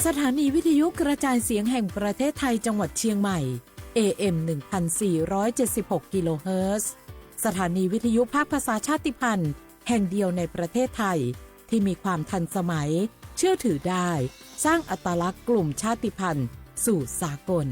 สถานีวิทยุกระจายเสียงแห่งประเทศไทยจังหวัดเชียงใหม่ เอ เอ็ม หนึ่งพันสี่ร้อยเจ็ดสิบหก กิโลเฮิรตซ์ สถานีวิทยุภาคภาษาชาติพันธุ์แห่งเดียวในประเทศไทย ที่มีความทันสมัย เชื่อถือได้ สร้างอัตลักษณ์กลุ่มชาติพันธุ์สู่สากล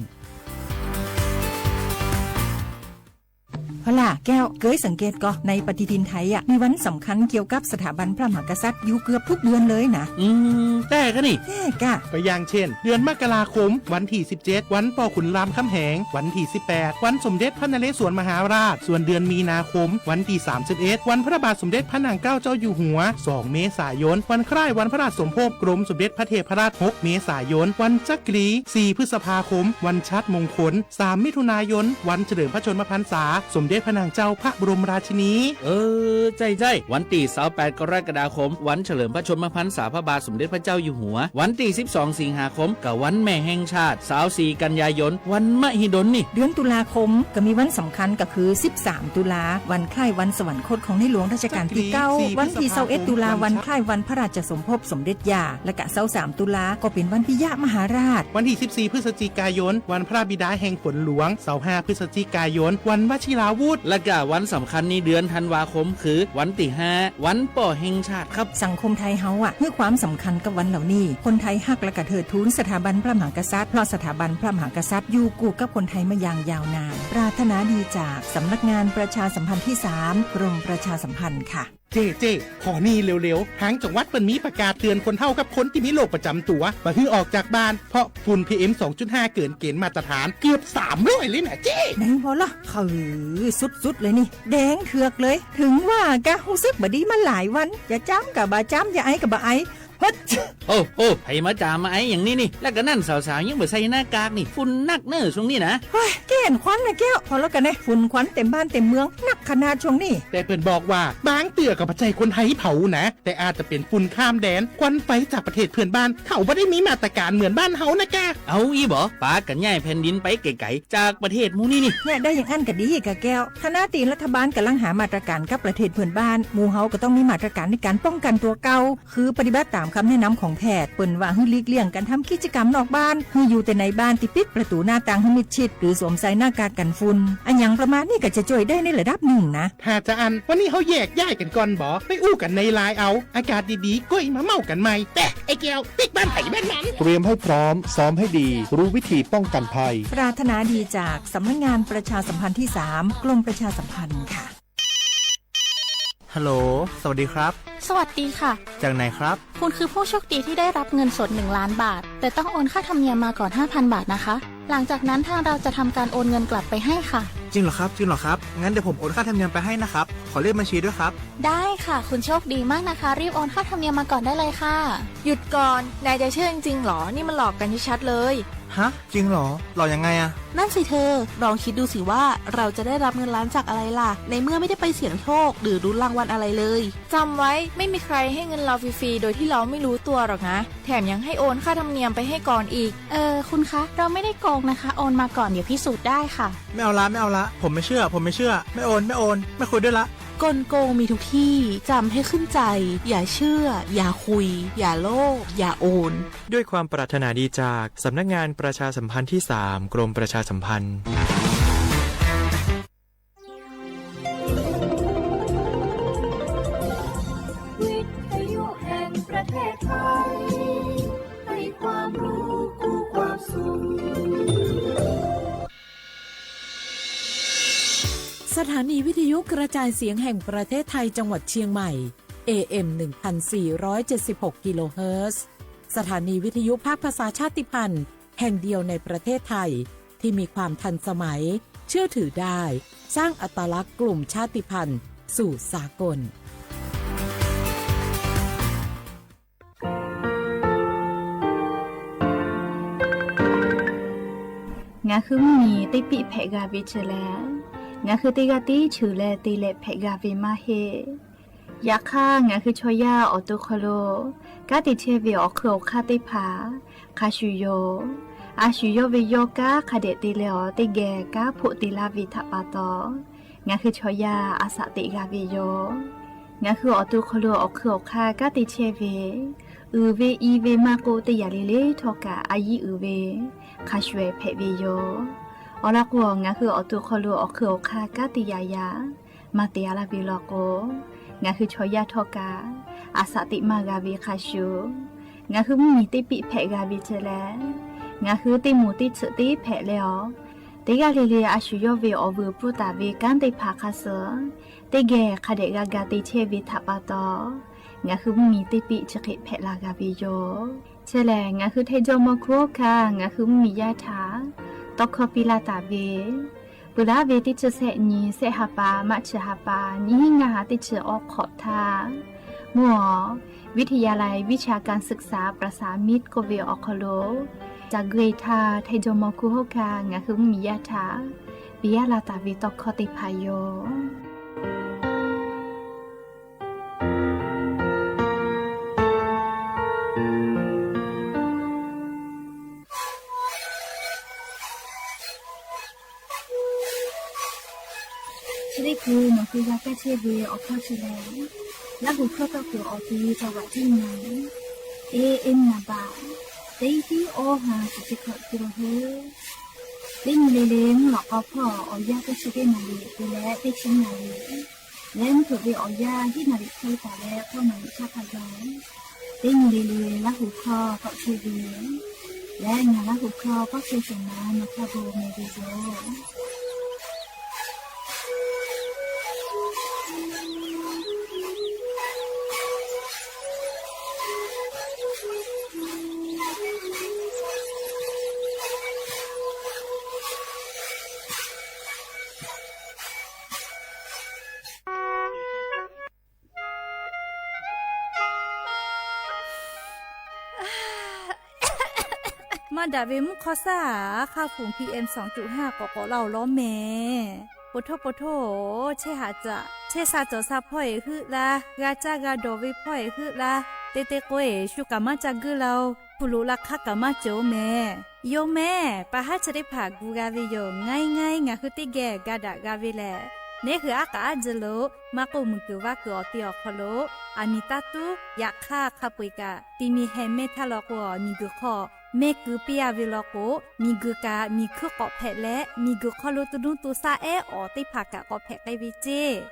พอล่ะแก้ว เกยสังเกตก่อ ในปฏิทินไทยอะ มีวันสำคัญเกี่ยวกับสถาบันพระมหากษัตริย์อยู่เกือบทุกเดือนเลยนะ อืม แต่ก็นี่ แต่กะ ก็อย่างเช่น เดือนมกราคม วันที่ สิบเจ็ด วันปอขุนรามคำแหง วันที่ สิบแปด วันสมเด็จพระนเรศวรมหาราช ส่วนเดือนมีนาคม วันที่ สามสิบเอ็ด วันพระบาทสมเด็จพระนางเกล้าเจ้าอยู่หัว สอง เมษายน วันคล้ายวันพระราชสมภพกรมสมเด็จพระเทพรัตน์ หก เมษายน วันจักรี สี่ พฤษภาคม วันชาติมงคล สาม มิถุนายน วันเฉลิมพระชนมพรรษาสมเด็จพระนางเจ้าพระบรมราชินี เออ ใจ้ใจ้ วันตี้ สาวแปด กรกฎาคม วันเฉลิมพระชนมพรรษาพระบาทสมเด็จพระเจ้าอยู่หัว วันตี้ สิบสอง สิงหาคม ก็วันแม่แห่งชาติ สาวสี่ กันยายน วันมหิดลนี่ เดือนตุลาคม ก็มีวันสำคัญก็คือ สิบสาม ตุลา วันคล้ายวันสวรรคตของในหลวงรัชกาลตี้ เก้า วันตี้ สาวเอ็ด ตุลา วันคล้ายวันพระราชสมภพสมเด็จย่า และกะ สาวสาม ตุลา ก็เป็นวันปิยมหาราช วันตี้ สิบสี่ พฤศจิกายน วันพระบิดาแห่งฝนหลวง สาวห้า พฤศจิกายน วันวชิราวุธ และกะวันสำคัญในเดือนธันวาคม คือวันตี้ ห้า วันป้อแห่งชาติครับ สังคมไทยเฮาอะ หื้อความสำคัญกับวันเหล่านี้ คนไทยฮักและกะเทิดทูนสถาบันพระมหากษัตริย์ เพราะสถาบันพระมหากษัตริย์อยู่คู่กับคนไทยมาอย่างยาวนาน ปรารถนาดีจากสำนักงานประชาสัมพันธ์ที่สาม กรมประชาสัมพันธ์ค่ะ เจ๊ เจ๊ ขอนี่เร็วๆ ทางจังหวัดเปิ้นมีประกาศเตือนคนเฒ่ากับคนตี้มีโรคประจ๋ำตั๋ว บ่หื้อออกจากบ้าน เพราะฝุ่น พีเอ็ม สองจุดห้า เกินเกณฑ์มาตรฐานเกือบ สามร้อย เลยนะเจ๊ ไหนบ่ล่ะ เออ สุดๆ เลยนี่ แดงเถือกเลย ถึงว่ากะ ฮู้สึกบ่ดีมาหลายวัน จะจ๋ำกะบ่จ๋ำ จะไอก็บ่ไอ เฮ้ย โอ้โห ใผมาจ๋ำมาไออย่างนี้นี่ แล้วก็นั่นสาวๆ ยังบ่ใส่หน้ากากนี่ ฝุ่นนักเน่อช่วงนี้นะ เฮ้ย แก้นควันนะแก้ว พอแล้วกันนะ ฝุ่นควันเต็มบ้านเต็มเมือง นักขนาดช่วงนี้ แต่เปิ้นบอกว่า บางเตื้อก็บ่ใจ้คนไทยเผานะ แต่อาจจะเป๋นฝุ่นข้ามแดน ควันไฟจากประเทศเพื่อนบ้าน เขาบ่ได้มีมาตรการเหมือนบ้านเฮานะกะ เอาอี้บ่ ปากั๋นย้ายแผ่นดินไปไก๋ๆ จากประเทศหมู่นี้นี่ เนี่ย ได้อย่างอั้นก็ดีกะแก้ว ขณะตี้รัฐบาลก่ำลังหามาตรการกับประเทศเพื่อนบ้าน หมู่เฮาก็ต้องมีมาตรการในการป้องกันตั๋วเก่า คือปฏิบัติตามคำแนะนำของแพทย์ เปิ้นว่าหื้อหลีกเลี่ยงการทำกิจกรรมนอกบ้าน หื้ออยู่แต่ในบ้านตี้ปิดประตู๋หน้าต่างหื้อมิดชิด หรือสวมใส่หน้ากากกันฝุ่น อะหยังประมาณนี้ก็จะจ้วยได้ในระดับหนึ่งนะ ถ้าจะอั้น วันนี้เฮาแยกย้ายกั๋นก่อนบ่ ไปอู้กั๋นในไลน์เอา อากาศดีๆ ก้อยมาเม้ากั๋นใหม่ แต่ไอ้แก้ว ปิ๊กบ้านไผบ้านมัน เตรียมให้พร้อม ซ้อมให้ดี รู้วิธีป้องกันภัย ปรารถนาดีจากสำนักงานประชาสัมพันธ์ที่สาม กรมประชาสัมพันธ์ค่ะ ฮัลโหล สวัสดีครับ สวัสดีค่ะ จากไหนครับ คุณคือผู้โชคดีที่ได้รับเงินสด หนึ่งล้าน บาท แต่ต้องโอนค่าธรรมเนียมมาก่อน ห้าพัน บาทนะคะ หลังจากนั้นทางเราจะทำการโอนเงินกลับไปให้ค่ะ จริงเหรอครับ จริงเหรอครับ งั้นเดี๋ยวผมโอนค่าธรรมเนียมไปให้นะครับ ขอเลขบัญชีด้วยครับ ได้ค่ะ คุณโชคดีมากนะคะ รีบโอนค่าธรรมเนียมมาก่อนได้เลยค่ะ หยุดก่อน นายจะเชื่อจริงๆหรอ นี่มันหลอกกันชัดๆเลย ฮะ จริงเหรอ หลอกยังไงอะ นั่นสิเธอ ลองคิดดูสิว่าเราจะได้รับเงินล้านจากอะไรล่ะ ในเมื่อไม่ได้ไปเสี่ยงโชคหรือลุ้นรางวัลอะไรเลย จำไว้ ไม่มีใครให้เงินเราฟรีๆ โดยที่เราไม่รู้ตัวหรอกนะ แถมยังให้โอนค่าธรรมเนียมไปให้ก่อนอีก เออ คุณคะ เราไม่ได้โกงนะคะ โอนมาก่อน เดี๋ยวพิสูจน์ได้ค่ะ ไม่เอาละ ไม่เอาละ ผมไม่เชื่อ ผมไม่เชื่อ ไม่โอน ไม่โอน ไม่คุยด้วยละ กลโกงมีทุกที่ จำให้ขึ้นใจ อย่าเชื่อ อย่าคุย อย่าโลภ อย่าโอน ด้วยความปรารถนาดีจากสำนักงานประชาสัมพันธ์ที่สาม กรมประชาสัมพันธ์ วิทยุแห่งประเทศไทย ให้ความรู้คู่ความสุข สถานีวิทยุกระจายเสียงแห่งประเทศไทยจังหวัดเชียงใหม่ เอ เอ็ม หนึ่งพันสี่ร้อยเจ็ดสิบหก กิโลเฮิรตซ์ สถานีวิทยุภาคภาษาชาติพันธุ์แห่งเดียวในประเทศไทย ที่มีความทันสมัย เชื่อถือได้ สร้างอัตลักษณ์กลุ่มชาติพันธุ์สู่สากล Ngaˬ hui mvuhˇ miˬ teˇ piˆ hpehꞈ g'a ve chi lehˬ, ngaˬ hui teˇ g'aˇ tiˉ cheuˬ leh te leh hpehꞈ g'a ve maˇ heˆ. Yaꞈ hk'aˇ, ngaˬ hui chaw yaˇ awˬ to hk'aw lo kanˉ te chehˇ ve awˬ hk'eun awˬ hk'aˇ teˇ hpaˍ hk'a shuˍ yoˬ. A shuˍ yawˇ ve yawˇ kanˉ hk'a dehꞈ te leh awˬ teˇ geh kanˉ hpoˆ te laˇ ve htaꞈ pa taw, ngaˬ hui chaw yaˇ a shaꞈ teꞈ g'a ve yoˬ. Ngaˬ hui awˬ to hk'aw lo awˬ hk'eun awˬ hk'aˇ kanˉ te chehˇ ve Uiˍ ve i ve maˇ k'oˆ, teˇ yanˇ le le htawˇ kaꞈ a yiˉ uiˍ ve hk'a shuˍ shuˍ hpehꞈ ve yoˬ. Awˬ lawn k'o, ngaˬ hui awˬ to hk'aw lo awˬ hkui awˬ hk'aˇ kanˉ teˇ yaꞈ yaꞈ maˇ te a laˇ ve law k'o, ngaˬ hui chaw yaˇ htawˇ kaꞈ a shaꞈ teꞈ maˇ g'a ve hk'a shuˍ, ngaˬ hui mvuhˇmiˬ teˇ piˆ hpehꞈ g'a ve ceh leh, ngaˬ hui teˇ moˍ teˇ tsuhꞈ teˇ hpehꞈ leh awˬ, teˇ g'aˇ le le a shu yawˇ ve awˬ vuiˬ pfuhˇ taˍ ve kanˉ teˇ hpaˍ hk'a suh teˇ geh hk'a dehꞈ g'a ga te chehˇ ve htaꞈ pa taw, ngaˬ hui mvuhˇmiˬ teˇ piˆ chi hk'e hpehꞈ la g'a ve yoˬ. Chi lehˬ, ngaˬ hui Htaiˇ jawˇmawˇ hkunˉ hawˉ hkanˇ ngaˬ hui mvuhˇmiˬ yaˇ htaꞈ tawˇ hkawˇ piˇ laˇ taˍ ve, peuˬ laˉ ve teˇ chi sehˆ nyi, sehˆ ha pa, March ha pa, nyiˇ hinˉ ngaˇ ha teˇ chi awˉ hk'awꞈ htaˇ, mvuhˇ awˬ วิทยาลัยวิชาการศึกษาประสามิตร k'oˆ ve awˬ hk'aw lo ca guˇ e htaˇ, Htaiˇ jawˇmawˇ hkunˉ hawˉ hkanˇ ngaˬ hui mvuhˇmiˬ yaˇ htaꞈ piˇ laˇ taˍ ve tawˇ hkawˇ teˇ hpaˍ yoˬ. Chi teˇ hkui nawˬ hui g'a kaˇ chehˇ ve awˬ hkawˇ chi lehˬ, Laˇ huˍ hkawˇ tawˇ kuiˬ awˬ ti ca vaꞈ tiˉ nyi, e e naˍ baꞈ teˇ tiˉ awˇ ha shiˍ chi hkawꞈ te la heuˆ. Teˇ nyi le le mvuhˇ lawꞈ k'aw hpawˇ awˬ yanˇ teˇ chi teˇ naˍ riˍ te leh teˇ chi naˍ riˍ leh mvuhˇ htoꞈ ve awˬ yanˇ hiˉ naˍ riˍ hk'e taˍ leh hkawˇ naˍ riˍ chaˇ hk'a gaˬ, teˇ nyi le le Laˇ huˍ hkawˇ tawˆ chehˇ ve yoˬ. Leh ngaˬ Laˇ huˍ hkawˇ tawˆ chehˇ shawˍ ma nawˬ hk'a bon meh ve yoˬ. Maˇ daꞈ ve mvuhˇ hk'awˇ saˉ, hk'aˇ hpu PM สองจุดห้า k'awꞈ k'awꞈ laˇ-oˬ lawˉ mehˍ. Poˬ htoˇ poˬ htoˇ-oˬ, chehˇ haꞈ caꞈ chehˇ sha cawˬ sha hpawˇ-eˬ heuˆ laˇ, g'a caˇ g'a dawˬ ve hpawˇ-eˬ heuˆ laˇ, te te k'o-eˬ shu kaꞈ maˇ ca guˇ laˇ-oˬ, hpu loꞈ la hk'aˇ kaꞈ maˇ cawˬ-oˬ mehˍ. Yoˬ mehˍ, pa haˉ chi teˇ hpaˍ gu g'a ve yoˬ. Ngaˇ e ngaˇ e ngaˬ hui teˇ geh ga daꞈ g'a ve lehˬ, neˉ hui aˉ k'aꞈ aˉ ji lo maˇ k'oˆ, muiˬ guiˬ vaˇ kuiˬ awˬ te awˬ hk'aw lo aˬ miˍ taˇ tuˉ yaꞈ hk'aˇ hk'a peu-eˬ kaꞈ ti mi heh mehˇ htaˇ law k'o, miˬ guiˬ hk'aw mehˇ keu piˇ-a ve law k'o, miˬ guiˬ kaꞈ miˬ hkuiˇ k'awꞈ hpehꞈ leh, miˬ guiˬ hk'aw lo tu nuˇ tu shaˆ ehˉ awˬ teˇ hpaˍ kaꞈ k'awꞈ hpehꞈ k'ai ve ceˇ.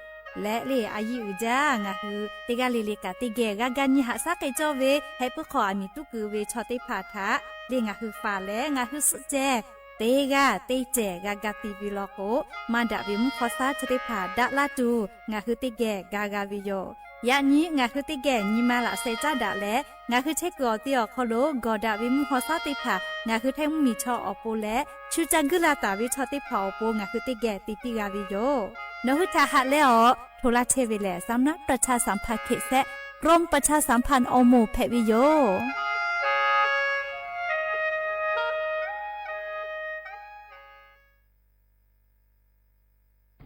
Leh le a yiˇ uiˍ jaˇ, ngaˬ hui teˇ g'aˇ le le kaꞈ teˇ geh g'a ga nyi haꞈ shaˉ k'ai cawˇ ve, heh puiˉ hk'aw aˬ miˍ tuˉ keu ve chaw teˇ hpaˍ htaꞈ le ngaˬ hui faˍ leh ngaˬ hui suhˆ ceh teˇ g'aˇ teˇ cehˬ g'a ga ti ve law k'o, maˇ daꞈ ve mvuhˇ hk'awˇ saˉ chi teˇ hpaˍ daꞈ laˇ tuˬ ngaˬ hui teˇ geh ga g'a ve yoˬ. Yaꞈ nyi ngaˬ hui teˇ geh nyi ma laꞈ sheh caˉ daꞈ leh, ngaˬ hui chehˇ kuiˬ awˬ te awˬ hk'aw lo gawˬ daꞈ ve mvuhˇ hk'awˇ saˉ teˇ hpaˍ ngaˬ hui Htaiˇ mvuhˇmiˬ chaw awˬ pon leh, shu ca guˇ la taˍ ve chaw teˇ hpaˍ awˬ pon ngaˬ hui teˇ geh te piˇ g'a ve yoˬ. Nawˬ hui htaꞈ haꞈ leh awˬ hto laˇ chehˇ ve lehˬ, สำนักประชาสัมพันธ์เขตแซะ กรมประชาสัมพันธ์ awˬ moˍ hpehꞈ ve yoˬ.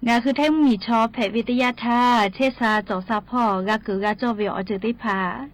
Ngaˬ hui Htaiˇ mvuhˇmiˬ chaw hpehꞈ ve teˇ yanˇ htaˇ, chehˇ sha cawˬ sha hpawˇ g'a kuiˬ g'a cawˇ ve awˬ ceuˬ teˇ hpaˍ,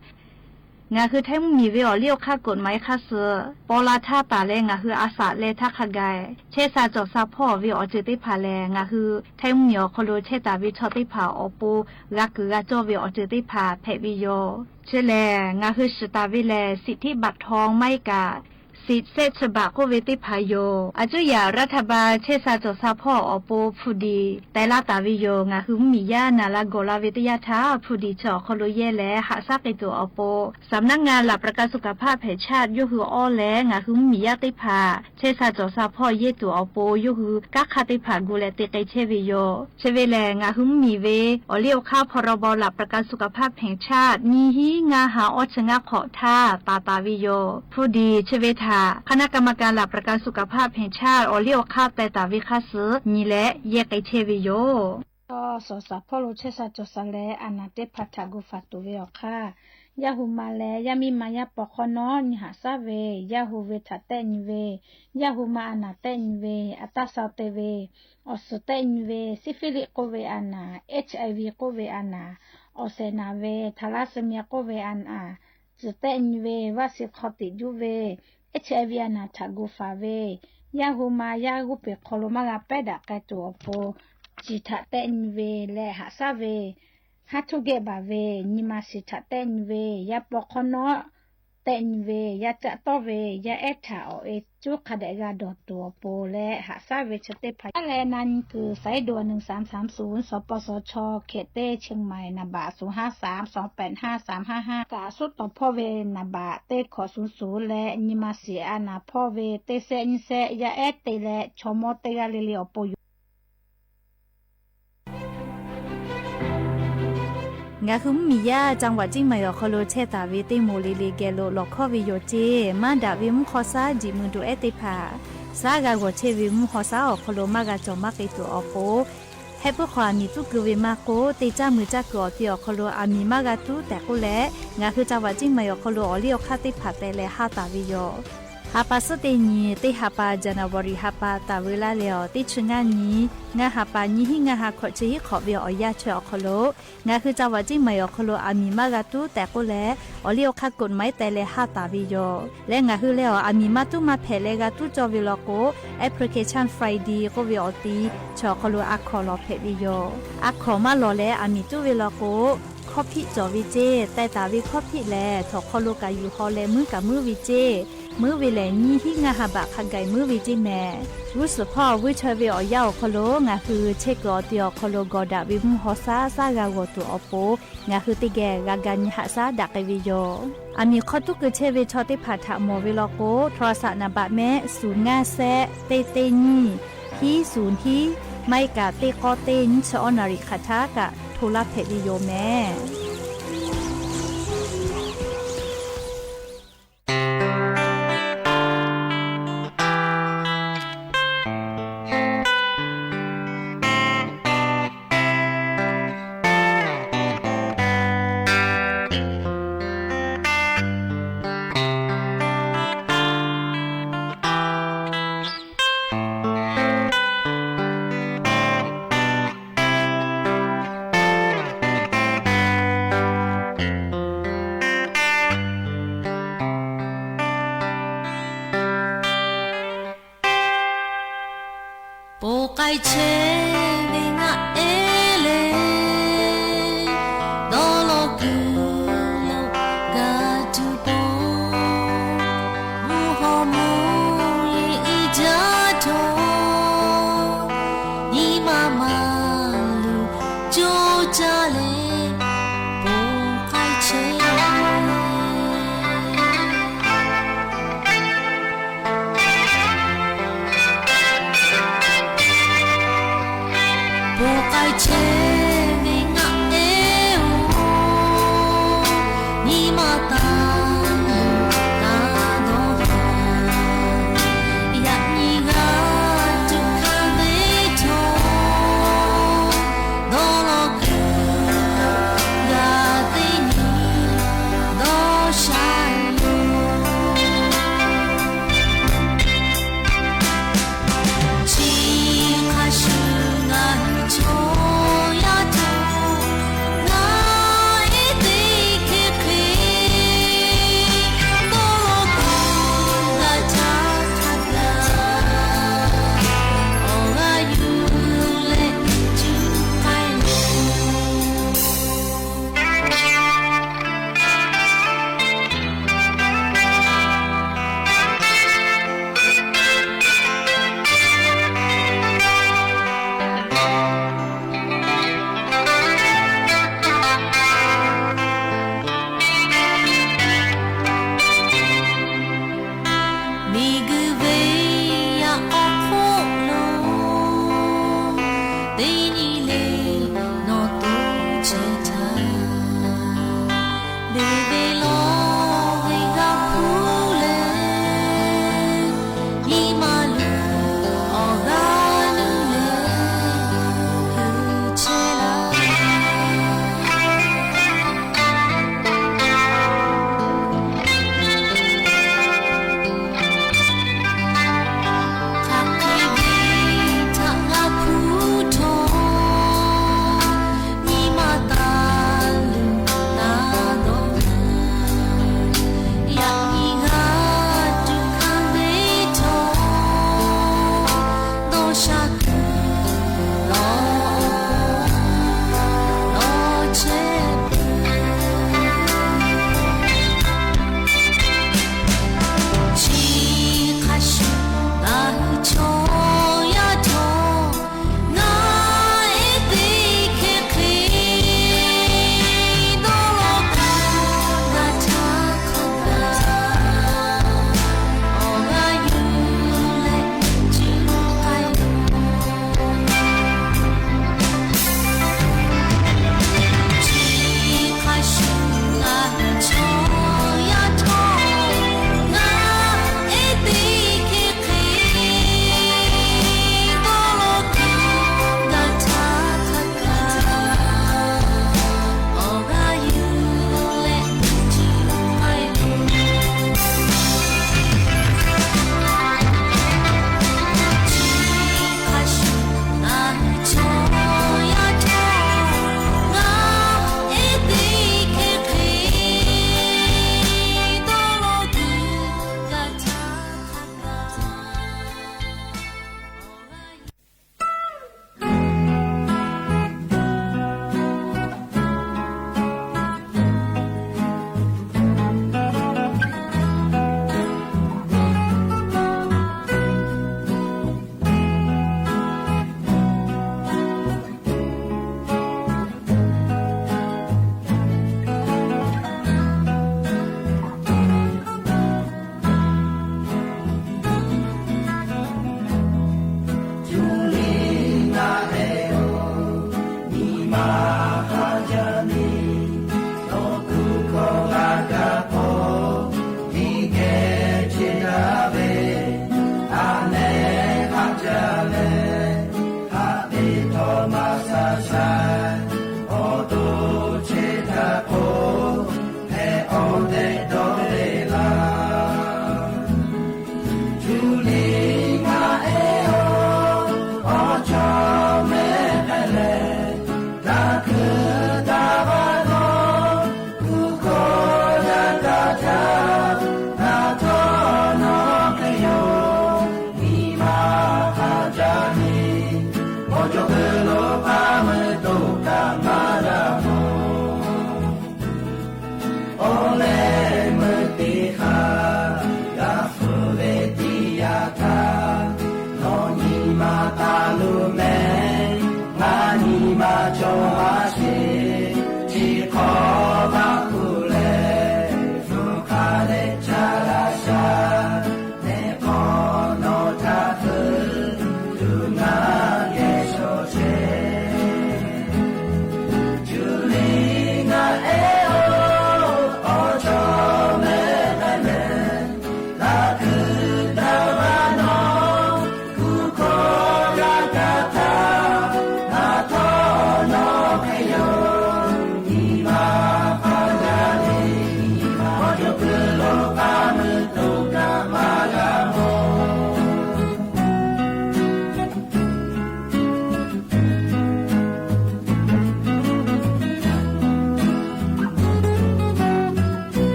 ngaˬ hui Htaiˇ mvuhˇmiˬ ve awˬ liˇ awˬ hk'aˇ กฎหมาย hk'a suh paw la htaˇ taˍ leh ngaˬ hui a shaꞈ leh htaˇ hk'a gaˬ, chehˇ sha cawˬ sha hpawˇ ve awˬ ceuˬ teˇ hpaˍ lehˬ, ngaˬ hui Htaiˇ mvuhˇmiˬ awˬ hk'aw lo chehˇ taˍ ve chaw teˇ hpaˍ awˬ pon g'a kuiˬ g'a cawˇ ve awˬ ceuˬ teˇ hpaˍ hpehꞈ ve yoˬ. Chi lehˬ, ngaˬ hui shiˍ taˍ ve lehˬ, สิทธิบัตรทอง maˇ heˆ kaꞈ สิทธิ์เศษฉบับ k'oˆ ve teˇ hpaˍ yoˬ. A cuˉ yaꞈ รัฐบาล chehˇ sha cawˬ sha hpawˇ awˬ pon hpu diˍ teh laˇ taˍ ve yoˬ. Ngaˬ hui mvuhˇmiˬ yaˇ naˍ la gawˬ la ve teˇ yanˇ htaˇ, hpu diˍ chi awˬ hk'aw lo yehˇ leh haꞈ shaˉ k'ai tuˬ awˬ pon, สำนักงานหลักประกันสุขภาพแห่งชาติ yawˇ hui awˇ leh ngaˬ hui mvuhˇmiˬ yaˇ teˇ hpaˍ chehˇ sha cawˬ sha hpawˇ yehˇ tuˬ awˬ pon yawˇ hui kanˉ hk'aˇ teˇ hpaˍ gu leh te k'ai chehˇ ve yoˬ. Chi ve lehˬ, ngaˬ hui mvuhˇmiˬ ve awˬ liˇ awˬ hk'aˇ พรบหลักประกันสุขภาพแห่งชาติ nyiˇ hinˉ ngaˇ ha awˇ chi ngaˇ hk'awꞈ htaˇ taˍ taˍ ve yoˬ. Hpu diˍ chi ve htaꞈ คณะกรรมการหลักประกันสุขภาพแห่งชาติ awˬ liˇ awˬ hk'aˇ teh taˍ ve hk'aˇ suh nyi leh yehˇ k'ai chehˇ ve yoˬ. Chaw sawˍ shaˍ hpawˇ lo chehˇ sha cawˬ sha leh a naˍ teˇ hpaˍ htaꞈ gu faˍ tuˬ ve awˬ hk'aˇ, yaˇ hu ma leh yaˇ miˇ ma yaˇ paw hk'awˇ nawˉ nyi haꞈ shaˉ ve, yaˇ hu ve htaꞈ tehˆ nyi ve, yaˇ hu ma a naˍ tehˆ nyi ve, a taˇ shaw te ve, awˬ suhˍ tehˆ nyi ve, ซิฟิลิส k'oˆ ve a naˍ, HIV k'oˆ ve a naˍ, awˬ shehˍ naˍ ve, ทาลัสซีเมีย k'oˆ ve a naˍ, tcuhˬ tehˆ nyi ve, vaˆ shi hk'aw tiꞈ juˇ ve, HIV a naˍ htaꞈ gu faˍ ve, yaˇ hu ma yaˇ g'uˇ peˬ hk'aw lo maˇ g'a pehˉ daꞈ k'ai tuˬ awˬ pon, ciˬ htaꞈ tehˆ nyi ve leh haꞈ shaˉ ve, haˉ htuˇ gehˆ baˬ ve, nyi ma shiˍ htaꞈ tehˆ nyi ve, yaˇ paw hk'awˇ nawˉ tehˆ nyi ve, yaˇ caˆ tawˇ ve, yaˇ ehˉ htaꞈ awˬ e cuˉ hk'a dehꞈ g'a dawˬ tuˬ awˬ pon leh, haꞈ shaˉ ve chi teˇ hpaˍ yaˇ leh na nyi kuiˬ สายด่วน หนึ่งสามสามศูนย์ สปสช เขตเต้ เชียงใหม่ naˍ baꞈ ศูนย์ห้าสาม สองแปดห้า สามห้าห้า kaꞈ suhˉ tawˍ hpawˇ ve naˍ baꞈ teˇ hkawꞈ suhˍ suhˍ leh nyi ma shiˍ a naˍ hpawˇ ve teˇ sehˆ nyiˇ sehˆ yaˇ ehˉ te leh chaw mawˇ teˇ g'aˇ le le awˬ pon yoˬ. Ngaˬ hui mvuhˇmiˬ yaˇ จังหวัดเชียงใหม่ awˬ hk'aw lo chehˇ taˍ ve teˇ moˍ le le geh lo lawˬ hkawˇ ve yoˬ ceˇ. Maˇ daꞈ ve mvuhˇ hk'aw shaˉ jiꞈ mui duˬ ehˉ teˇ hpaˍ, shaˉ g'a g'awˬ chehˇ ve mvuhˇ hk'aw shaˉ awˬ hk'aw lo maˇ g'a cawˬ maˇ k'ai tuˬ awˬ pon, heh puiˉ hk'aw aˬ miˍ tuˉ keu ve maˇ k'oˆ, teˇ caˇ mui caˇ kuiˬ awˬ te awˬ hk'aw lo aˬ miˍ maˇ g'a tuˉ tehꞈ k'oˆ leh, ngaˬ hui จังหวัดเชียงใหม่ awˬ hk'aw lo awˬ liˇ awˬ hk'aˇ teˇ hpaˍ teh leh haˇ taˍ ve yoˬ. Ha pa suhˉ teˇ nyi, teˇ ha pa January ha pa taˍ veu laˇ leh awˬ teˇ chi ngaˇ nyi, ngaˇ ha pa nyiˇ hinˉ ngaˇ ha hkawꞈ chi hiˉ hk'awꞈ ve awˬ yanˇ chi awˬ hk'aw lo, ngaˬ hui จังหวัดเชียงใหม่ awˬ hk'aw lo aˬ miˍ maˇ g'a tuˉ tehꞈ k'oˆ leh, awˬ liˇ awˬ hk'aˇ กฎหมาย teh leh haˇ taˍ ve yoˬ. Leh ngaˬ hui leh awˬ aˬ miˍ maˇ tuˉ maˇ hpehꞈ leh g'a tuˉ cawˇ ve law k'o, Application Friday k'oˆ ve awˬ ti chi awˬ hk'aw lo a hkawˍ lawˬ hpehꞈ ve yoˬ. A hkawˍ maˇ lawˬ leh aˬ miˍ tuˉ ve law k'o, hkawˇ hpiˆ cawˬ ve ceˇ. Teh taˍ ve hkawˇ hpiˆ lehˬ, htawnˍ hk'aw lo kaꞈ yuˬ haw leh muiˉ kaꞈ muiˉ ve ceˇ. Muiˉ ve lehˬ, nyiˇ hinˉ ngaˇ ha baꞈ hk'a gaˬ muiˉ ve ceˇ mehˍ. G'uˇ suhˍ hpawˇ vuiˇ chaweh ve awˬ yanˇ awˬ hk'aw lo ngaˬ hui chehˇ kuiˬ awˬ te awˬ hk'aw lo gawˬ daꞈ ve mvuhˇ hk'aw shaˉ shaˉ g'a g'awˬ tuˬ awˬ pon, ngaˬ hui teˇ geh g'a ga nyi haꞈ shaˉ daꞈ k'ai ve yoˬ. Aˬ miˍ hk'aw tuˉ keu chehˇ ve chaw teˇ hpaˍ htaꞈ mawˬ ve law k'o, โทรศัพท์ naˍ baꞈ mehˆ ศูนย์ ngaˇ sehˆ เต็ก เต็ก nyiˇ สาม ศูนย์ hiˉ, maˇ heˆ kaꞈ teˇ k'awˇ teˇ nyiˇ chi awˉ naˍ riˍ hk'aˬ htaˇ kaꞈ hto laˇ hpehꞈ ve yoˬ mehˍ. Ponˬ k'ai chehˇ ve ngaˆ ehˉ lehˬ, dawˇ law kuiˬ lo g'a tuˬ pon, mvuhˇ hawˉ mvuhˇ yeˬ iˉ jaˇ htawˇ, nyi ma maˍ luˬ coˇ caˇ leh, ponˬ k'ai chehˇ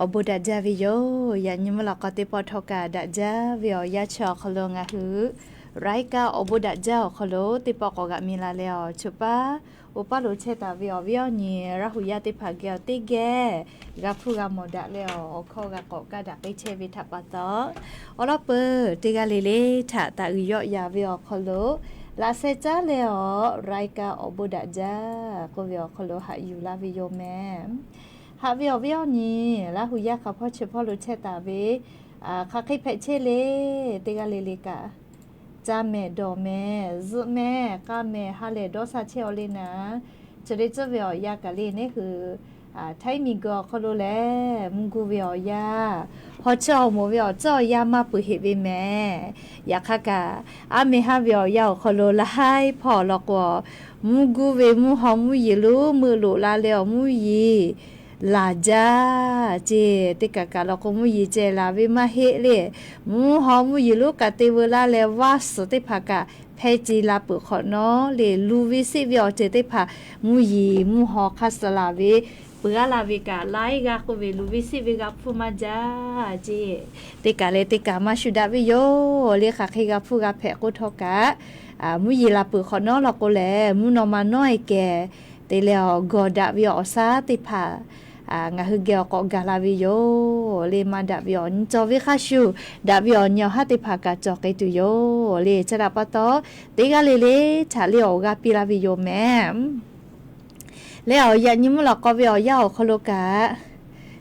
Awˬ bon daꞈ jaˇ ve yoˬ. Yaꞈ nyi mvuhˇ lawꞈ k'aw teˇ pawˆ htawˇ kaꞈ daꞈ jaˇ ve awˬ yanˇ chi awˬ hk'aw lo ngaˬ hui รายการ awˬ bon daꞈ jaˇ awˬ hk'aw lo teˇ pawˆ k'awꞈ g'aꞈ mi la leh awˬ, chi paˉ oˇ paˉ lo chehˇ taˍ ve awˬ viˉ awˬ nyi Laˇ huˍ yaˇ teˇ hpaˍ geh awˬ teˇ geh g'a hpuˇ g'a mawˬ daꞈ leh awˬ, awˬ hkawˇ g'a k'awꞈ kaˇ daꞈ k'ai chehˇ ve htaꞈ pa taw, awˬ lawn peuˬ teˇ g'aˇ le le htaꞈ taꞈ uiˍ yawˆ yan ve awˬ hk'aw lo laꞈ sheh caˉ leh awˬ, รายการ awˬ bon daꞈ jaˇ k'oˆ ve awˬ hk'aw lo haꞈ yuˬ laˇ ve yoˬ mehˍ. Haꞈ ve awˬ viˉ awˬ nyi Laˇ huˍ yaˇ hk'aˬ hpawˇ chi hpawˇ lo chehˇ taˍ ve, hk'aˬ hk'e hpehꞈ chehˇ le, teˇ g'aˇ le le kaꞈ, ca mehˍ dawˬ mehˍ zuhˆ mehˍ k'a mehˍ ha lehˬ dawˇ sha chehˇ aw le naˍ, chi le tcuhˉ ve awˬ yanˇ kaꞈ le neˉ hui htaiˇ miˬguiˬ awˬ hk'aw lo lehˬ mvuhˇ guˇ ve awˬ yanˇ, haw chiˇ awˬ moˍ ve awˬ tcuhˉ awˬ yanˇ maˇ peuˬ heꞈ ve mehˍ. Yaꞈ hk'aˇ kaꞈ, aˉ meh haˉ ve awˬ yanˇ awˬ hk'aw lo laiˉ hpawˇ awˬ lawn k'o, mvuhˇ guˇ ve mvuhˇ haw mvuhˇ yeˬ lonˉ meuˆ loꞈ la leh awˬ mvuhˇ yeˬ laˬ jaˇ ceˇ. Teˇ kaꞈ kaꞈ law k'o mvuhˇ yeˬ ceh laˬ ve maˇ heˆ le. Mvuhˇ haw mvuhˇ yeˬ lonˉ kaꞈ te veu laˇ leh vaˇ suhˍ teˇ hpaˍ kaꞈ hpeh ce la peuˬ hk'awꞈ nawˉ le, luˬ ve seˆ ve awˬ ceuˬ teˇ hpaˍ mvuhˇ yeˬ mvuhˇ haw hk'aˇ suh laˬ ve peuˬ g'aˇ la ve kaꞈ laiˉ g'aˇ k'oˆ ve luˬ ve seˆ ve g'a hpuˇ maˇ jaˇ ceˇ. Teˇ kaꞈ leh teˇ kaꞈ maˇ shu daꞈ ve yoˬ le, hk'aˬ hk'e g'a hpuˇ g'a hpehꞈ k'oˆ htawˇ kaꞈ, mvuhˇ yeˬ laˬ peuˬ hk'awꞈ nawˉ law k'o lehˬ mvuhˇ naw ma nawˉ e keh te leh awˬ gawˬ daꞈ ve awˬ shaˉ teˇ hpaˍ ngaˬ hui geh awˬ k'awꞈ gaˬ la ve yoˬ le. Maˇ daꞈ ve awˬ nyi cawˬ ve hk'a shuˍ, daꞈ ve awˬ nyi awˬ haˉ teˇ hpaˍ kaꞈ cawˬ k'ai tuˬ yoˬ le. Chi htaꞈ pa taw, teˇ g'aˇ le le htaꞈ le awˬ g'a piˇ laˇ ve yoˬ mehˍ. Leh awˬ yaꞈ nyi mvuhˇ lawꞈ k'aw ve awˬ yanˇ awˬ hk'aw lo kaꞈ,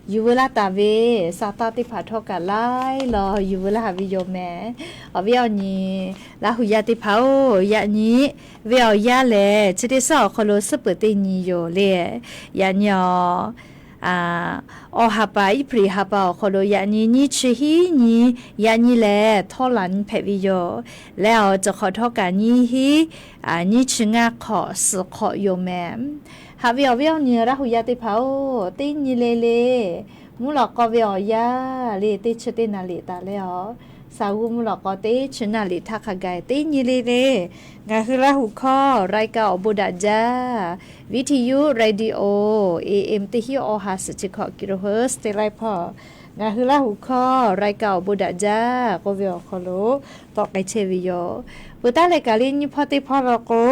yuˬ veu laˇ taˍ ve sa taˇ teˇ hpaˍ htawˇ kaꞈ laiˉ law yuˬ veu laˇ ve yoˬ mehˍ. Awˬ viˉ awˬ nyi Laˇ huˍ yaˇ teˇ hpaˍ-oˬ, yaꞈ nyi ve awˬ yanˇ lehˬ chi teˇ suhˉ awˬ hk'aw lo suhˉ peuˬ teˇ nyi yoˬ le. Yaꞈ nyi awˬ awˬ ha pa, Iˉhpriˍ ha pa awˬ hk'aw lo yaꞈ nyi nyiˇ chi hiˉ nyi, yaꞈ nyi lehˬ htawˇ laˬ nyi hpehꞈ ve yoˬ. Leh awˬ cawˬ hk'awꞈ htawˇ kaꞈ nyiˇ hiˉ nyiˇ chi ngaˇ hk'awꞈ suhˍ hk'awꞈ yoˬ mehˍ. Haꞈ ve awˬ viˉ awˬ nyi Laˇ huˍ yaˇ teˇ hpaˍ-oˬ, teˇ nyi le le mvuhˇ lawꞈ k'aw ve awˬ yanˇ le teˇ chi teˇ naˍ liꞈ taˍ leh awˬ, saˍ g'uˇ mvuhˇ lawꞈ k'aw teˇ chi naˍ liꞈ htaˇ hk'a gaˬ teˇ nyi le le ngaˬ hui Laˇ huˍ hkawˇ รายการ awˬ bon daꞈ jaˇ, วิทยุ radio AM teˇ hiˉ awˬ ha suhˍ chi hkawꞈ กิโลเฮิรตซ์ teˇ laiˉ hpawˇ, ngaˬ hui Laˇ huˍ hkawˇ รายการ awˬ bon daꞈ jaˇ k'oˆ ve awˬ hk'aw lo tawˆ k'ai chehˇ ve yoˬ. Peuˬ taˉ leh kaꞈ le nyiˇ hpawˇ teˇ hpawˇ law k'o,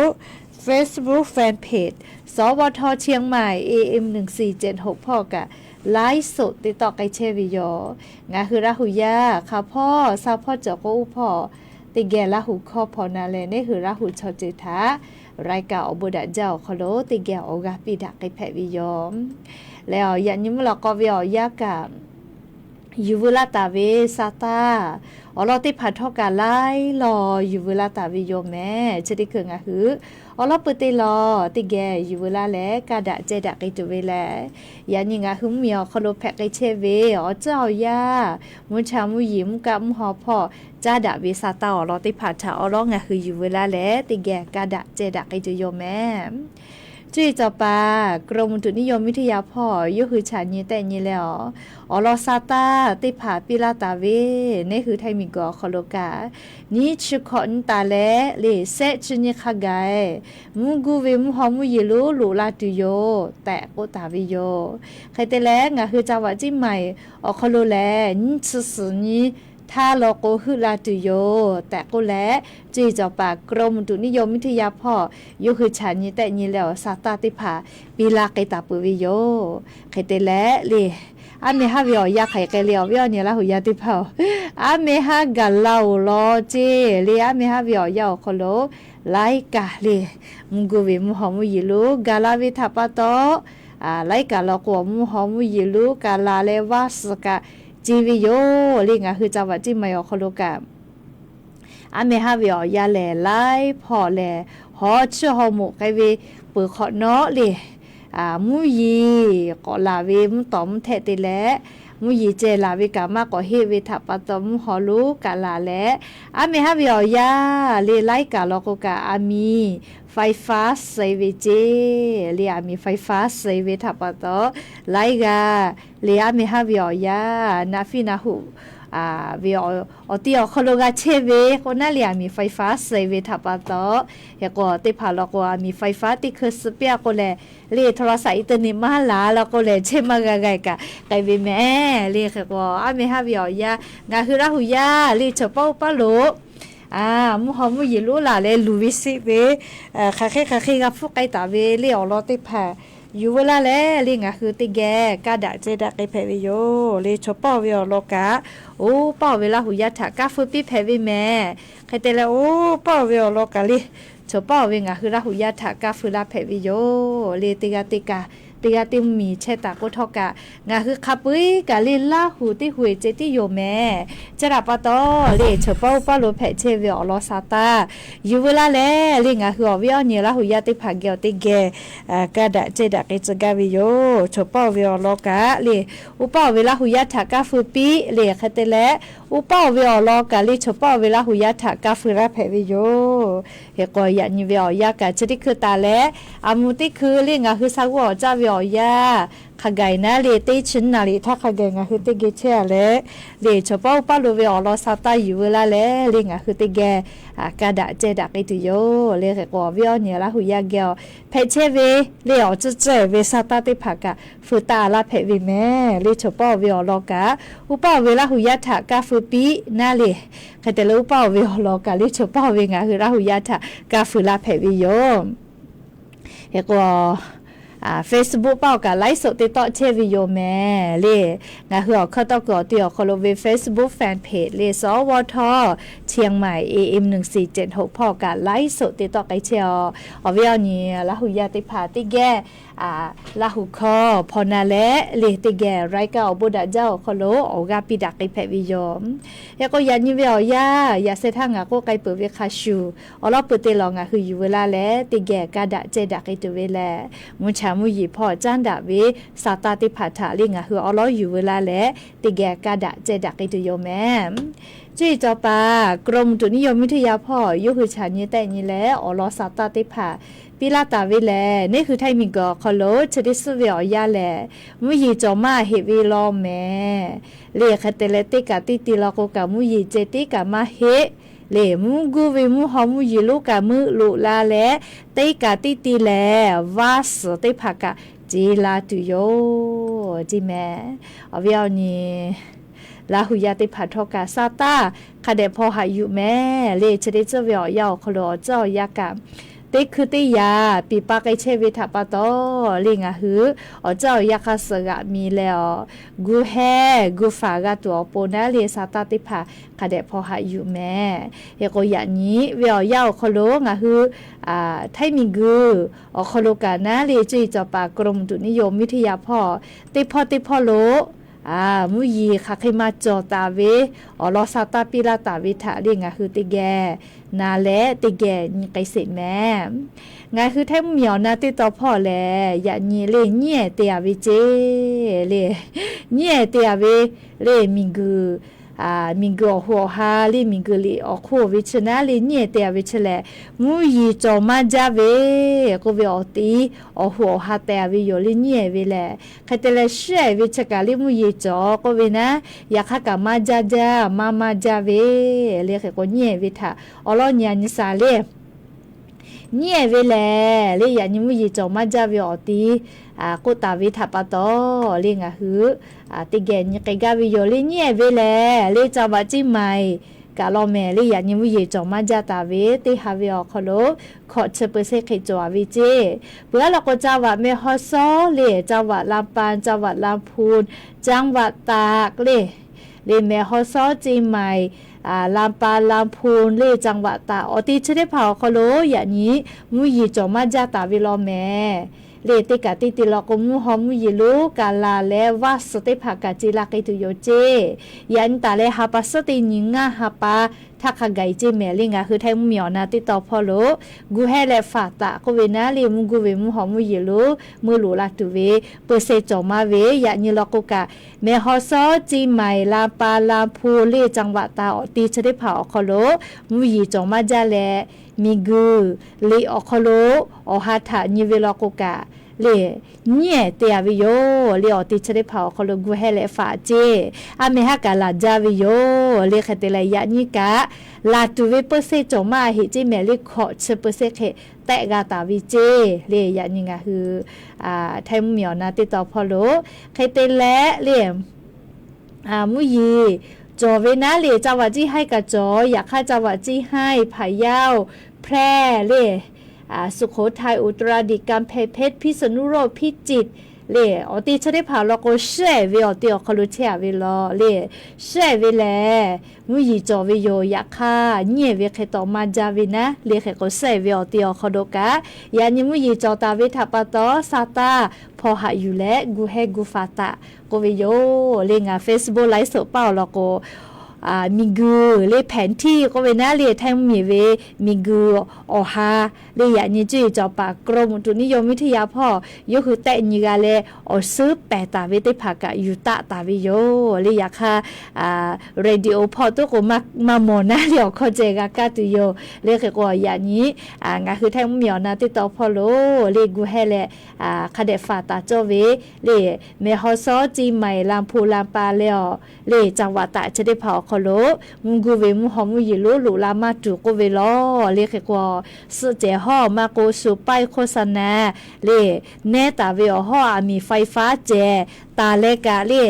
Facebook fan page สวท เชียงใหม่ AM หนึ่งสี่เจ็ดหก hpawˇ kaꞈ ไลฟ์สด te tawˆ k'ai chehˇ ve yoˬ. Ngaˬ hui Laˇ huˍ yaˇ hk'aˬ hpawˇ sa hpawˇ cawˬ k'o oˇ hpawˇ teˇ geh Laˇ huˍ hkawˇ hpawnˬ na leh neˉ hui Laˇ huˍ chaw ceuˬ htaꞈ รายการ awˬ bon daꞈ jaˇ awˬ hk'aw lo teˇ geh awˬ g'a piˇ daꞈ k'ai hpehꞈ ve yoˬ. Leh awˬ yaꞈ nyi mvuhˇ lawꞈ k'aw ve awˬ yanˇ kaꞈ, yuˬ veu laˇ taˍ ve sa taˇ awˬ lawn teˇ hpaˍ htawˇ kaꞈ laiˉ law yuˬ veu laˇ taˍ ve yoˬ mehˍ. Chi teˇ hkui ngaˬ hui awˬ lawn peuˬ te law teˇ geh yuˬ veu laˇ leh kaˇ daꞈ ceh daꞈ k'ai tuˬ ve lehˬ, yaꞈ nyi ngaˬ hui mvuhˇmiˬ awˬ hk'aw lo hpehꞈ k'ai chehˇ ve awˬ ceuˬ awˬ yanˇ, mvuhˇ cha mvuhˇ yeˬ mvuhˇ kaˆ mvuhˇ haw hpawˇ caˇ daꞈ ve sa taˇ awˬ lawn teˇ hpaˍ htaꞈ awˬ lawn ngaˬ hui yuˬ veu laˇ leh teˇ geh kaˇ daꞈ ceh daꞈ k'ai tuˬ yoˬ mehˍ. Cuˇ yiˍ cawˬ paˍ กรมอุตุนิยมวิทยา hpawˇ yawˇ hui chaꞈ nyi tehˆ nyi leh awˬ, awˬ lawn sa taˇ teˇ hpaˍ piˇ laˇ taˍ ve, neˉ hui Htaiˇ miˬguiˬ awˬ hk'aw lo kaꞈ, nyiˇ chi hkawꞈ nyi taˍ leh le shehˆ chi nyi hk'a gaˬ, mvuhˇ guˇ ve mvuhˇ haw mvuhˇ yeˬ lonˉ loꞈ la tuˬ yoˬ tehꞈ k'oˆ taˍ ve yoˬ. Hk'e te leh ngaˬ hui จังหวัดเชียงใหม่ awˬ hk'aw lo lehˬ nyiˇ chi suhˍ nyi htaˇ law k'o heuˆ la tuˬ yoˬ tehꞈ k'oˆ leh, cuˇ yiˍ cawˬ paˍ กรมอุตุนิยมวิทยา hpawˇ yawˇ hui chaꞈ nyi tehˆ nyi leh awˬ sa taˇ teˇ hpaˍ piˇ laˇ k'ai taˍ peuˬ ve yoˬ. Hk'e te leh le, aˉ meh haˉ ve awˬ yanˇ hk'aˬ hk'e le awˬ viˉ awˬ nyi Laˇ huˍ yaˇ teˇ hpaˍ-oˬ, aˉ meh haˉ gaˬ la-oˬ law ceˇ le. Aˉ meh haˉ ve awˬ yanˇ awˬ hk'aw lo laiˉ kaꞈ le mvuhˇ guˇ ve mvuhˇ haw mvuhˇ yeˬ lonˉ gaˬ la ve htaꞈ pa taw, laiˉ kaꞈ law k'o mvuhˇ haw mvuhˇ yeˬ lonˉ kaꞈ laˬ leh vaˇ suhˍ kaꞈ ce ve yoˬ le. Ngaˬ hui จังหวัดเชียงใหม่ awˬ hk'aw lo kaꞈ aˉ meh haˉ ve awˬ yanˇ lehˬ laiˉ hpawˇ lehˬ, haw chiˇ haw moꞈ k'ai ve peuˬ hk'awꞈ nawˉ le, mvuhˇ yeˬ k'awꞈ laˬ ve mvuhˇ tawˍ mvuhˇ htehˆ te leh, mvuhˇ yeˬ ceh laˬ ve kaꞈ maˇ k'awꞈ heˆ ve htaꞈ pa taw mvuhˇ haw lonˉ kaꞈ laˬ leh, aˉ meh haˉ ve awˬ yanˇ le laiˉ kaꞈ law k'o kaꞈ a miˍ faiˍ faˉ suh ve ceˇ le. Aˬ miˍ faiˍ faˉ suh ve htaꞈ pa taw, laiˉ g'aˇ le aˉ meh haˉ ve awˬ yanˇ naˆ fiˇ naˆ hoꞈ ve awˬ ti awˬ hk'aw lo g'a chehˇ ve k'o naˉ le, aˬ miˍ faiˍ faˉ suh ve htaꞈ pa taw, hk'e k'o teˇ hpaˍ law k'o aˬ miˍ faiˍ faˉ teˇ hkui suh piˇ a k'o lehˬ, le โทรศัพท์ อินเทอร์เน็ต maˇ laˬ law k'o lehˬ, chehˇ maˇ g'a g'a kaꞈ k'ai ve mehˍ le. Hk'e k'o aˉ meh haˉ ve awˬ yanˇ ngaˬ hui Laˇ huˍ yaˇ le chaw paˇ oˇ paˇ lo mvuhˇ haw mvuhˇ yeˬ lonˉ laˬ leh luˬ ve sheˆ ve, hk'aˬ hk'e hk'aˬ hk'e g'a hpfuhˇ k'ai taˍ ve le awˬ lawn teˇ hpaˍ yuˬ veu laˇ leh le ngaˬ hui teˇ geh kaˇ daꞈ ceh daꞈ k'ai hpehꞈ ve yoˬ. Le chaw paˇ oˇ ve awˬ lawn kaꞈ, oˇ paˇ oˇ ve Laˇ huˍ yaˇ htaꞈ kaˇ feu piˇ hpehꞈ ve mehˍ. Hk'e te leh oˇ paˇ oˇ ve awˬ lawn kaꞈ le chaw paˇ oˇ ve ngaˬ hui Laˇ huˍ yaˇ htaꞈ kaˇ feu laˇ hpehꞈ ve yoˬ. Le teˇ g'aˇ teˇ kaꞈ, teˇ g'aˇ teˇ mvuhˇmiˬ chehˇ taˍ k'o htawˇ kaꞈ, ngaˬ hui hk'a peu eˬ kaꞈ le Laˇ huˍ teˇ hui eˬ ceh tiˉ yoˬ mehˍ. Chi htaꞈ pa taw le chaw paˇ oˇ paˇ lo hpehꞈ chehˇ ve awˬ lawn sa taˇ yuˬ veu laˇ leh le ngaˬ hui awˬ viˉ awˬ nyi Laˇ huˍ yaˇ teˇ hpaˍ geh awˬ teˇ geh kaˇ daꞈ ceh daꞈ k'ai tcuh gaˇ ve yoˬ. Chaw paˇ oˇ ve awˬ lawn kaꞈ le oˇ paˇ oˇ ve Laˇ huˍ yaˇ htaꞈ kaˇ feu piˇ le. Hk'e te leh oˇ paˇ oˇ ve awˬ lawn kaꞈ le chaw paˇ oˇ ve Laˇ huˍ yaˇ htaꞈ kaˇ feu laˇ hpehꞈ ve yoˬ. Hk'e k'o yaꞈ nyi ve awˬ yanˇ kaꞈ chi teˇ hkui taˍ leh, aˬ mu teˇ hkui le ngaˬ hui sa g'uˇ awˬ caˇ ve awˬ yanˇ hk'a gaˬ naˉ le teˇ chi naˍ riˍ htaˇ hk'a gaˬ ngaˬ hui teˇ geh chehˇ a leh, le chaw paˇ oˇ paˇ lo ve awˬ lawn sa taˇ yuˬ veu laˇ leh le ngaˬ hui teˇ geh kaˇ daꞈ ceh daꞈ k'ai tuˬ yoˬ. Le hk'e k'o awˬ viˉ awˬ nyi Laˇ huˍ yaˇ geh awˬ hpehꞈ chehˇ ve le awˬ tcuhˇ ceh ve sa taˇ teˇ hpaˍ kaꞈ feu taˇ laˇ hpehꞈ ve mehˍ. Le chaw paˇ oˇ ve awˬ lawn kaꞈ oˇ paˇ oˇ ve Laˇ huˍ yaˇ htaꞈ kaˇ feu piˇ naˉ le. Hk'e te leh oˇ paˇ oˇ ve awˬ lawn kaꞈ le chaw paˇ oˇ ve ngaˬ hui Laˇ huˍ yaˇ htaꞈ kaˇ feu laˇ hpehꞈ ve yoˬ. Hk'e k'o Facebook paˇ awˬ kaꞈ ไลฟ์สด te tawˆ chehˇ ve yoˬ mehˍ le. Ngaˬ hui awˬ hkawˇ tawˇ kuiˬ awˬ ti awˬ hk'aw lo ve Facebook fan page le สวท เชียงใหม่ เอเอ็ม หนึ่งสี่เจ็ดหก hpawˇ awˬ kaꞈ ไลฟ์สด te tawˆ k'ai chehˇ a. Awˬ viˉ awˬ nyi Laˇ huˍ yaˇ teˇ hpaˍ teˇ geh Laˇ huˍ hkawˇ hpaw na leh le teˇ geh รายการ awˬ bon daꞈ jaˇ awˬ hk'aw lo awˬ g'aˇ piˇ daꞈ k'ai hpehꞈ ve yoˬ. Hk'e k'o yaꞈ nyi ve awˬ yanˇ yaꞈ sheh htaˇ ngaˬ k'oˆ k'ai peuˬ ve hk'a shuˍ, awˬ lawn peuˬ te lawˬ ngaˬ hui yuˬ veu laˇ leh teˇ geh kaˇ daꞈ ceh daꞈ k'ai tuˬ ve lehˬ, mvuhˇ cha mvuhˇ yeˬ hpawˇ caˉ daꞈ ve sa taˇ teˇ hpaˍ htaꞈ le ngaˬ hui awˬ lawn yuˬ veu laˇ leh teˇ geh kaˇ daꞈ ceh daꞈ k'ai tuˬ yoˬ mehˍ. Cuˇ yiˍ cawˬ paˍ กรมอุตุนิยมวิทยา hpawˇ yawˇ hui chaꞈ nyi tehˆ nyi leh awˬ lawn sa taˇ teˇ hpaˍ piˇ laˇ taˍ ve lehˬ, neˇ hui Htaiˇ miˬguiˬ awˬ hk'aw lo chi teˇ suhˉ ve awˬ yanˇ lehˬ, mvuhˇ yeˬ cawˬ maˇ heˆ ve law mehˍ. Le hk'e te leh teˇ kaꞈ teˇ ti law k'o kaꞈ mvuhˇ yeˬ ceh tiˉ kaꞈ maˇ heˆ. Le mvuhˇ guˇ ve mvuhˇ haw mvuhˇ yeˬ lonˉ kaꞈ meuˆ loꞈ la leh, teˇ kaꞈ teˇ ti lehˬ vaˇ suhˍ teˇ hpaˍ kaꞈ ce la tuˬ yoˬ ceˇ mehˍ. Awˬ viˉ awˬ nyi Laˇ huˍ yaˇ teˇ hpaˍ htawˇ kaꞈ sa taˇ hk'a dehꞈ hpaw haꞈ yuˬ mehˍ le. Chi teˇ suhˉ ve awˬ yanˇ awˬ hk'aw lo awˬ tcuhˉ awˬ yanˇ kaꞈ teˇ hkui teˇ yaꞈ piˍ pa k'ai chehˇ ve htaꞈ pa taw, le ngaˬ hui awˬ tcuhˉ awˬ yanˇ hk'a suhˍ g'aꞈ mi leh awˬ gu hehˇ gu faˍ g'a tuˬ awˬ pon naˉ le sa taˇ teˇ hpaˍ hk'a dehꞈ hpaw haꞈ yuˬ mehˍ. Hk'e k'o yaꞈ nyi ve awˬ yanˇ awˬ hk'aw lo ngaˬ hui Htaiˇ miˬguiˬ awˬ hk'aw lo kaꞈ naˉ le cuˇ yiˍ cawˬ paˍ กรมอุตุนิยมวิทยา hpawˇ teˇ hpawˇ teˇ hpawˇ lo mvuhˇ yeˬ hk'aˬ hk'e maˇ cawˬ taˍ ve awˬ lawn sa taˇ piˇ laˇ taˍ ve htaꞈ le ngaˬ hui teˇ geh na leh teˇ geh nyi k'ai sheˍ mehˍ. Ngaˬ hui Htaiˇ mvuhˇmiˬ awˬ na teˇ taw hpawˇ lehˬ, yaꞈ nyi le nyiˉ ehˍ te a ve ceˇ le. Nyiˉ ehˍ te a ve le miˬguiˬ miˬguiˬ awˬ hoꞈ awˬ ha le miˬguiˬ liꞈ awˬ hk'oˆ ve chi naˉ le nyiˉ ehˍ te a ve chi lehˬ, mvuhˇ yeˬ cawˬ maˇ jaˇ ve k'oˆ ve awˬ ti awˬ hoꞈ awˬ ha te a ve yoˬ le nyiˉ ehˍ ve lehˬ. Hk'e te leh shiˉ ehˍ ve chi kaꞈ le mvuhˇ yeˬ cawˬ k'oˆ ve naˉ, yaꞈ hk'aˇ kaꞈ maˇ jaˇ jaˇ maˇ maˇ jaˇ ve le. Hk'e k'o nyiˉ ehˍ ve htaꞈ awˬ lawn nyi a nyi shaˍ le. Nyiˉ ehˍ ve lehˬ le yaꞈ nyi mvuhˇ yeˬ cawˬ maˇ jaˇ ve awˬ ti k'oˆ taˍ ve htaꞈ pa taw, le ngaˬ hui teˇ geh nyi k'ai gaˇ ve yoˬ le. Nyiˉ ehˍ ve lehˬ le จังหวัดเชียงใหม่ kaꞈ law mehˍ le yaꞈ nyi mvuhˇ yeˬ cawˬ maˇ jaˇ taˍ ve teˇ ha ve awˬ hk'aw lo hkawꞈ chi peu sheˆ hk'e cawˬ a ve ceˇ. Peuˬ a law k'o จังหวัดแม่ฮ่องสอน le จังหวัดลำปาง จังหวัดลำพูน จังหวัดตาก le le แม่ฮ่องสอน เชียงใหม่ ลำปาง ลำพูน le จังหวัดตาก awˬ ti chi teˇ hpaˍ awˬ hk'aw lo yaꞈ nyi mvuhˇ yeˬ cawˬ maˇ jaˇ taˍ ve law mehˍ. Le teˇ kaꞈ teˇ ti law k'o mvuhˇ haw mvuhˇ yeˬ lonˉ kaꞈ laˬ leh vaˇ suhˍ teˇ hpaˍ kaꞈ ce la k'ai tuˬ yoˬ ceˇ. Yaꞈ nyi taˍ leh ha pa suhˉ teˇ nyi ngaˇ ha pa htaˇ hk'a gaˬ ceˇ mehˍ le. Ngaˬ hui Htaiˇ mvuhˇmiˬ awˬ na teˇ tawn hpawˇ lo guˇ hehˉ leh faˍ taˍ k'oˆ ve naˉ le, mvuhˇ guˇ ve mvuhˇ hawˬ mvuhˇ yeˬ lo meuˇ loꞈ la tuˬ ve peuˇ sehˇ cawˬ maˇ ve yaꞈ nyi law k'o kaꞈ, Mehˬ haw sawˉ, Ciˇ maiˍ, Laˇ paˍ, Laˇ hpu le จังหวัด taˍ awˬ te chi teˇ hpaˍ awˬ hk'aw lo mvuhˇ yeˬ cawˬ maˇ jaˇ leh, miˬ guiˬ liꞈ awˬ hk'aw lo awˬ ha htaꞈ nyi ve law k'o kaꞈ le, nyiˉ ehˍ te a ve yoˬ le. Awˬ te chi teˇ hpaˍ awˬ hk'aw lo guˇ hehˉ leh faˍ ceˇ, a mehˬ haˉ kaꞈ laˬ jaˇ ve yoˬ le. Hk'e te leh yaꞈ nyi kaꞈ laˬ tuˬ ve peuˇ sehˇ cawˬ maˇ heˆ ceˇ mehˍ le. Hkawꞈ chi peuˇ sehˇ hk'e tehˆ g'a taˍ ve ceˇ le. Yaꞈ nyi ngaˬ hui Htaiˇ mvuhˇmiˬ awˬ na teˇ tawn hpawˇ lo hk'e te leh le, mvuhˇ yeˬ cawˬ ve naˉ le จังหวัด ciˇ haiˇ kaꞈ cawˬ. Yaꞈ hk'aˇ จังหวัด ciˇ haiˇ พะเยา, แพร่ le, สุโขทัย อุตรดิตถ์ กำแพงเพชร พิษณุโลก พิจิตร le, awˬ te chi teˇ hpaˍ law k'o, shiˉ ehˍ ve awˬ te awˬ hk'aw lo chehˇ a ve law le. Shiˉ ehˍ ve lehˬ, mvuhˇ yeˬ cawˬ ve yoˬ. Yaꞈ hk'aˇ nyiˉ ehˍ ve hk'e tawꞈ maˇ jaˇ ve naˉ le. Hk'e k'o, shiˉ ehˍ ve awˬ te awˬ hk'aw lo kaꞈ yaꞈ nyi mvuhˇ yeˬ cawˬ taˍ ve htaꞈ pa taw, sa taˇ hpaw haꞈ yuˬ leh guˇ hehˉ guˇ faˍ taˍ k'oˆ ve yoˬ le. Ngaˬ Facebook ไลฟ์สด paˇ awˬ lawn k'o, miˬ guiˬ le แผนที่ k'oˆ ve naˉ le, Htaiˇ mvuhˇmiˬ ve miˬ guiˬ awˬ ha le, yaꞈ nyi cuˇ yiˍ cawˬ paˍ กรมอุตุนิยมวิทยา hpawˇ yawˇ hui tehˆ nyi g'a leh, awˬ suhˉ pehˬ taˍ ve teˇ hpaˍ kaꞈ yuˬ taˆ taˍ ve yoˬ le. Yaꞈ hk'aˇ radio hpawˇ toˉ k'o, maˇ mawˬ naˉ le awˬ hkawˇ ceh g'a kaˇ tuˬ yoˬ le. Hk'e k'o, yaꞈ nyi ngaˬ hui Htaiˇ mvuhˇmiˬ awˬ na teˇ tawn hpawˇ lo le guˇ hehˉ leh hk'a dehꞈ faˍ taˍ cawˇ ve le, Mehˬ haw sawˉ, Ciˇ maiˍ, Laˇ hpu, Laˇ paˍ leh awˬ le จังหวัด taˍ chi teˇ hpaˍ awˬ hk'aw lo mvuhˇ guˇ ve mvuhˇ hawˬ mvuhˇ yeˬ lo loꞈ la maˇ tuˬ k'oˆ ve law le. Hk'e k'o, suhˆ cehˬ hawˉ maˇ k'o, สุดป้ายโฆษณา le, nehˉ taˍ ve awˬ hawˉ aˬ miˍ ไฟฟ้า cehˬ taˍ leh kaꞈ le,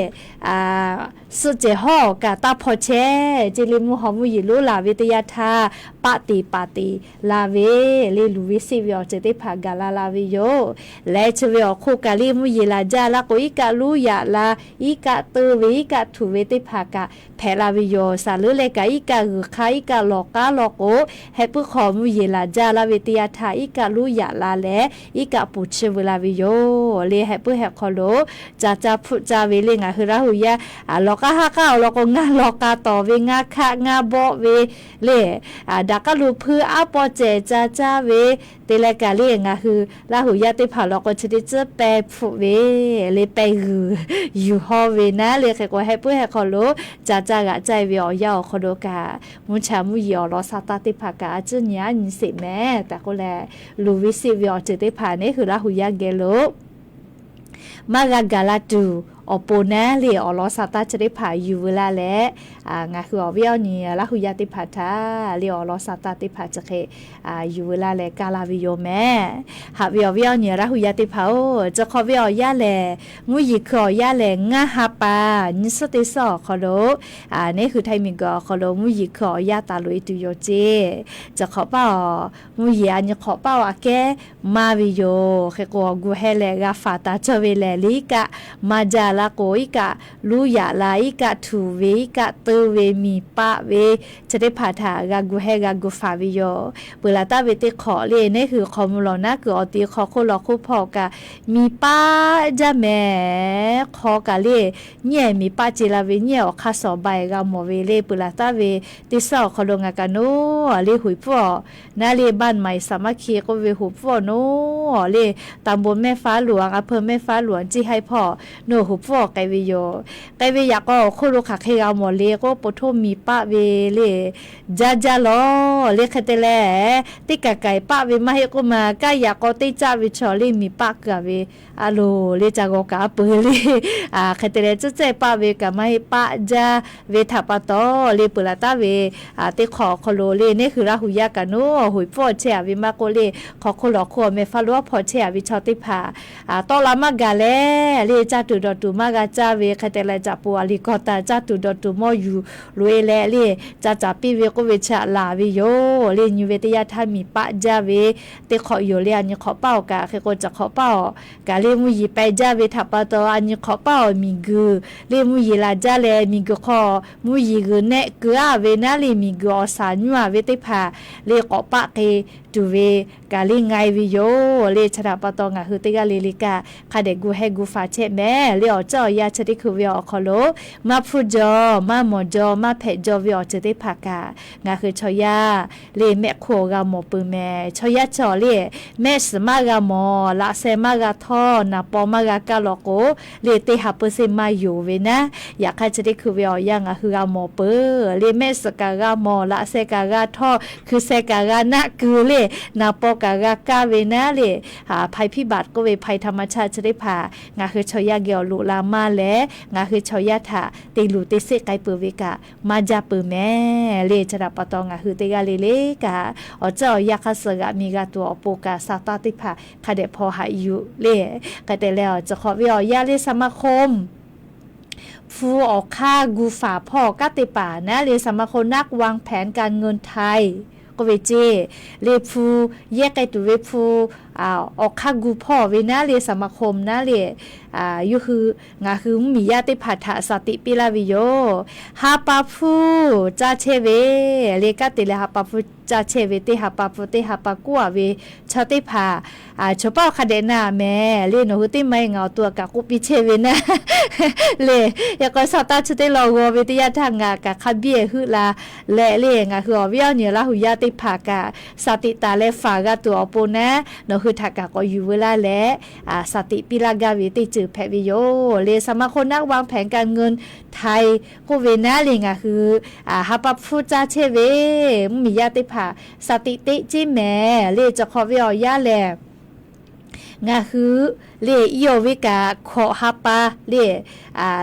suhˆ cehˬ hawˉ kaꞈ taˇ hpaw chehˇ ceˇ le. Mvuhˇ hawˬ mvuhˇ yeˬ lo laˬ ve teˇ yanˇ htaˇ, paˆ tiˍ paˍ tiˍ la ve le, luˬ ve seˆ ve awˬ ceuˬ teˇ hpaˍ gaˬ la la ve yoˬ. Leh chi ve awˬ hk'oˆ kaꞈ le, mvuhˇ yeˬ laˬ jaˇ la k'o, iˉ kaˆ luˇ yaꞈ la, iˉ kaˆ teu ve, iˉ kaˆ htuꞈ ve teˇ hpaˍ kaꞈ hpehꞈ la ve yoˬ. Saˍ leuˉ leh kaꞈ iˉ kaˆ g'uiˬ hk'aˇ, iˉ kaˆ lawˬ k'aˉ law k'o, heh puiˉ hk'aw mvuhˇ yeˬ laˬ jaˇ laˇ ve teˇ yanˇ htaˇ, iˉ kaˆ luˇ yaꞈ la leh iˉ kaˆ puˍ chiˇ veu la ve yoˬ le. Heh puiˉ heh hk'aw lo ca caˇ hpfuhˆ caˇ ve le, ngaˬ hui Laˇ huˍ yaˇ lawˬ k'aˉ haˉ k'aˉ awˬ lawn k'o, ngaˇ lawˬ k'a tawˍ ve, ngaˇ hkaˆ ngaˇ bawˆ ve le, daꞈ k'aˉ lo hpuiˇ aˉ pawˆ cehˬ ca caˇ ve, te leh kaꞈ le ngaˬ hui Laˇ huˍ yaˇ teˇ hpaˍ law k'o, chi teˇ tcuhˉ peh hpfuhˆ ve le, peh g'uiˬ yuˬ hawˇ ve naˉ le. Hk'e k'o, heh puiˉ heh hk'aw lo ca caˇ g'aꞈ caˇ ve awˬ yanˇ awˬ hk'aw lo kaꞈ, mvuhˇ cha mvuhˇ yeˬ awˬ lawn sa taˇ teˇ hpaˍ kaꞈ a ciˉ nyi aˉ nyi sheˍ mehˍ tehꞈ k'oˆ leh, luˬ ve seˆ ve awˬ ceuˬ teˇ hpaˍ neˉ hui Laˇ huˍ yaˇ geh lo maˇ g'a gaˬ la tuˬ awˬ pon naˉ le, awˬ lawn sa taˇ chi teˇ hpaˍ yuˬ veu laˇ leh, ngaˬ hui awˬ viˉ awˬ nyi Laˇ huˍ yaˇ teˇ hpaˍ htaꞈ le awˬ lawn sa taˇ teˇ hpaˍ chi hk'e yuˬ veu laˇ leh kaˇ la ve yoˬ mehˍ. Haꞈ ve awˬ viˉ awˬ nyi Laˇ huˍ yaˇ teˇ hpaˍ-oˬ, chi hk'awꞈ ve awˬ yanˇ lehˬ, mvuhˇ yeˬ hkui awˬ yanˇ lehˬ, ngaˇ ha pa nyi suhˉ teˇ suhˉ awˬ hk'aw lo neˉ hui Htaiˇ miˬ guiˬ awˬ hk'aw lo mvuhˇ yeˬ hkui awˬ yanˇ taˍ loꞈ e tuˬ yoˬ ceˇ. Chi hk'awꞈ paˇ awˬ, mvuhˇ yeˬ a nyi hk'awꞈ paˇ awˬ aꞈ kehˉ maˇ ve yoˬ. Hk'e k'o, awˬ gu heh leh g'a faˍ taˍ cawˇ ve lehˬ, le iˉ kaˆ maˇ jaˇ la k'o, iˉ kaˆ luˇ yaꞈ la, iˉ kaˆ htuꞈ ve, iˉ kaˆ teu ve, miˬ paˆ ve, chi teˇ hpaˍ htaꞈ g'a gu heh g'a gu faˍ ve yoˬ. Peuˬ laˬ taˍ ve teˇ hk'awꞈ le, neˉ hui hk'aw mvuh lawˬ naˉ kuiˬ awˬ ti hk'aw hk'oˆ lawˬ hk'oˆ hpawˇ kaꞈ miˬ paˆ jaˇ mehˍ. Hk'aw kaꞈ le, nyiˉ ehˍ miˬ paˆ ce la ve, nyiˉ ehˍ awˬ hk'aˇ suhˍ awˬ ba ehˍ g'a mawˬ ve le. Peuˬ laˬ taˍ ve teˇ suhˉ awˬ hk'aw lo ngaˬ kaꞈ naˉ le, hoꞈ pfuhˇ awˬ naˉ le, บ้านใหม่สามัคคี k'oˆ ve hoꞈ pfuhˇ awˬ naˉ le, ตำบลแม่ฟ้าหลวง อำเภอแม่ฟ้าหลวง ciˇ haiˇ hpawˇ naˉ hoꞈ pfuhˇ awˬ k'ai ve yoˬ. K'ai ve yaꞈ k'aw awˬ hk'oˆ lo hk'aˬ hk'e g'a mawˬ le k'o, po htoˇ miˬ paˆ ve le, jaˇ jaˇ lawˬ le. Hk'e te leh, teˇ kaˬ kaiˍ paˆ ve maˇ heˆ k'oˆ ma, kaˇ yaꞈ k'aw teˇ caˆ ve chaw le miˬ paˆ keu a ve a loˬ le, ca g'aw kaꞈ a peuˬ le. Hk'e te leh, tcuhˉ cehˇ paˆ ve kaꞈ maˇ heˆ, paˆ jaˇ ve htaꞈ pa taw le, peuˬ laˬ taˍ ve teˇ hk'awꞈ awˬ hk'aw lo le, neˉ hui Laˇ huˍ yaˇ kaꞈ naˉ hoꞈ pfuhˇ awˬ chehˇ a ve maˇ k'oˆ le, hk'aw hk'oˆ lawˬ hk'oˆ awˬ meh faˉ lo aˉ hpaw chehˇ a ve chaw teˇ hpaˍ tawˆ la maˇ gaˬ leh le, caˇ tuˬ dawˬ tuˬ maˇ g'a caˇ ve hk'e te leh, caꞈ poˍ a liꞈ kawꞈ taˍ caˇ tuˬ dawˬ tuˬ mawˇ yuˬ loꞈ e leh le, ca caˍ piˇ ve k'oˆ ve chaꞈ laˬ ve yoˬ le. Nyi ve teˇ yanˇ htaˇ miˬ paˆ jaˇ ve teˇ hk'awꞈ yoˬ le. A nyi hk'awꞈ paˇ awˬ kaꞈ hk'e k'o, caꞈ hk'awꞈ paˇ awˬ kaꞈ le, mvuhˇ yeˬ peh jaˇ ve htaꞈ pa taw, a nyi hk'awꞈ paˇ awˬ miˬ guiˬ le, mvuhˇ yeˬ laˬ jaˇ leh, miˬ guiˬ hk'aw mvuhˇ yeˬ g'uiˬ nehˆ keu a ve naˉ le, miˬ guiˬ awˬ shaˍ nyuˇ a ve teˇ hpaˍ le, k'awꞈ paˆ k'e tuˬ ve kaꞈ le ngai ve yoˬ le. Chi htaꞈ pa taw ngaˬ hui teˇ g'aˇ le le kaꞈ hk'a dehꞈ gu heh gu faˍ chehˇ mehˍ le. Awˬ ceuˬ awˬ yanˇ chi teˇ hkui ve awˬ hk'aw lo maˇ hpfuhˇ jaw, maˇ mawˬ jaw, maˇ hpehꞈ jaw ve awˬ ceuˬ teˇ hpaˍ kaꞈ ngaˬ hui chaw yaˇ le mehˆ hk'oˆ g'a mawˬ peuˬ mehˍ. Chaw yaˇ chaw le mehˆ suhˍ maˇ g'a mawˬ, laꞈ sheh maˇ g'a htawˇ, naˍ paw maˇ g'a kaˇ law k'o, le teˇ ha peuˇ seˇ maˇ yonˍ ve naˉ. Yaꞈ hk'aˇ chi teˇ hkui ve awˬ yanˇ ngaˬ hui g'a mawˬ peuˬ le. Mehˆ suhˍ kaꞈ g'a mawˬ, laꞈ sheh kaꞈ g'a htawˇ, hkui sheh kaꞈ g'a naˆ keu le, naˍ paw kaꞈ g'a kaˇ ve naˉ le. Hpaˍ hpiˇ baꞈ k'oˆ ve hpaˍ htaꞈ ma chaˇ chi teˇ hpaˍ ngaˬ hui chaw yaˇ geh awˬ loꞈ la maˇ leh, ngaˬ hui chaw yaˇ htaꞈ te luˬ te sheˆ k'ai peuˬ ve kaꞈ maˇ jaˇ peuˬ mehˍ le. Chi htaꞈ pa taw ngaˬ hui teˇ g'aˇ le le kaꞈ awˬ ceuˬ awˬ yanˇ hk'aˇ suh g'aꞈ mi g'a tuˬ awˬ pon kaꞈ sa taˇ teˇ hpaˍ hk'a dehꞈ hpaw haꞈ yuˬ le. Hk'e te leh awˬ ceuˬ hk'awꞈ ve awˬ yanˇ le สมาคม hpu awˬ hk'aˇ gu faˍ hpawˇ kanˉ te paˍ naˉ le สมาคมนักวางแผนการเงินไทย k'oˆ ve ceˇ le. Hpu yehˇ k'ai tuˬ ve hpu awˬ hk'aˇ gu hpawˇ ve naˉ le สมาคม naˉ le, yawˇ hui ngaˬ hui mvuhˇmiˬ yaˇ teˇ hpaˍ htaꞈ shaˍ tiꞈ piˇ laˇ ve yoˬ. Ha pa hpfuhˇ caˇ chehˇ ve le, kanˉ te leh ha pa hpfuhˇ caˇ chehˇ ve teˇ ha pa hpfuhˇ teˇ ha pa kuˉ a ve chaw teˇ hpaˍ choˬ paˆ hk'a dehꞈ na mehˍ le. Nawˬ hui teˇ maˇ ngaˬ awˬ to kaꞈ k'oˆ piˇ chehˇ ve naˉ le. Yaꞈ k'aw sha taˇ chi teˇ law g'aw ve teˇ yanˇ htaˇ ngaˬ kaꞈ hk'a biˇ heuˆ la leh le, ngaˬ hui awˬ viˉ awˬ nyi Laˇ huˍ yaˇ teˇ hpaˍ kaꞈ shaˍ tiꞈ taˍ leh faˍ g'a tuˬ awˬ pon naˉ, nawˬ hui htaꞈ kaꞈ k'awꞈ yuˬ veu laˇ leh shaˍ tiꞈ piˇ laˇ gaˇ ve teˇ ceuˬ hpehꞈ ve yoˬ le. สมาคมนักวางแผนการเงินไทย k'oˆ ve naˉ le ngaˬ hui ha pa hpfuhˇ caˇ chehˇ ve mvuhˇmiˬ yaˇ teˇ hpaˍ shaˍ tiꞈ teˆ ceˇ mehˍ le. Cawˬ hk'awꞈ ve awˬ yanˇ lehˬ ngaˬ hui le i awˬ ve kaꞈ hkawꞈ ha pa le,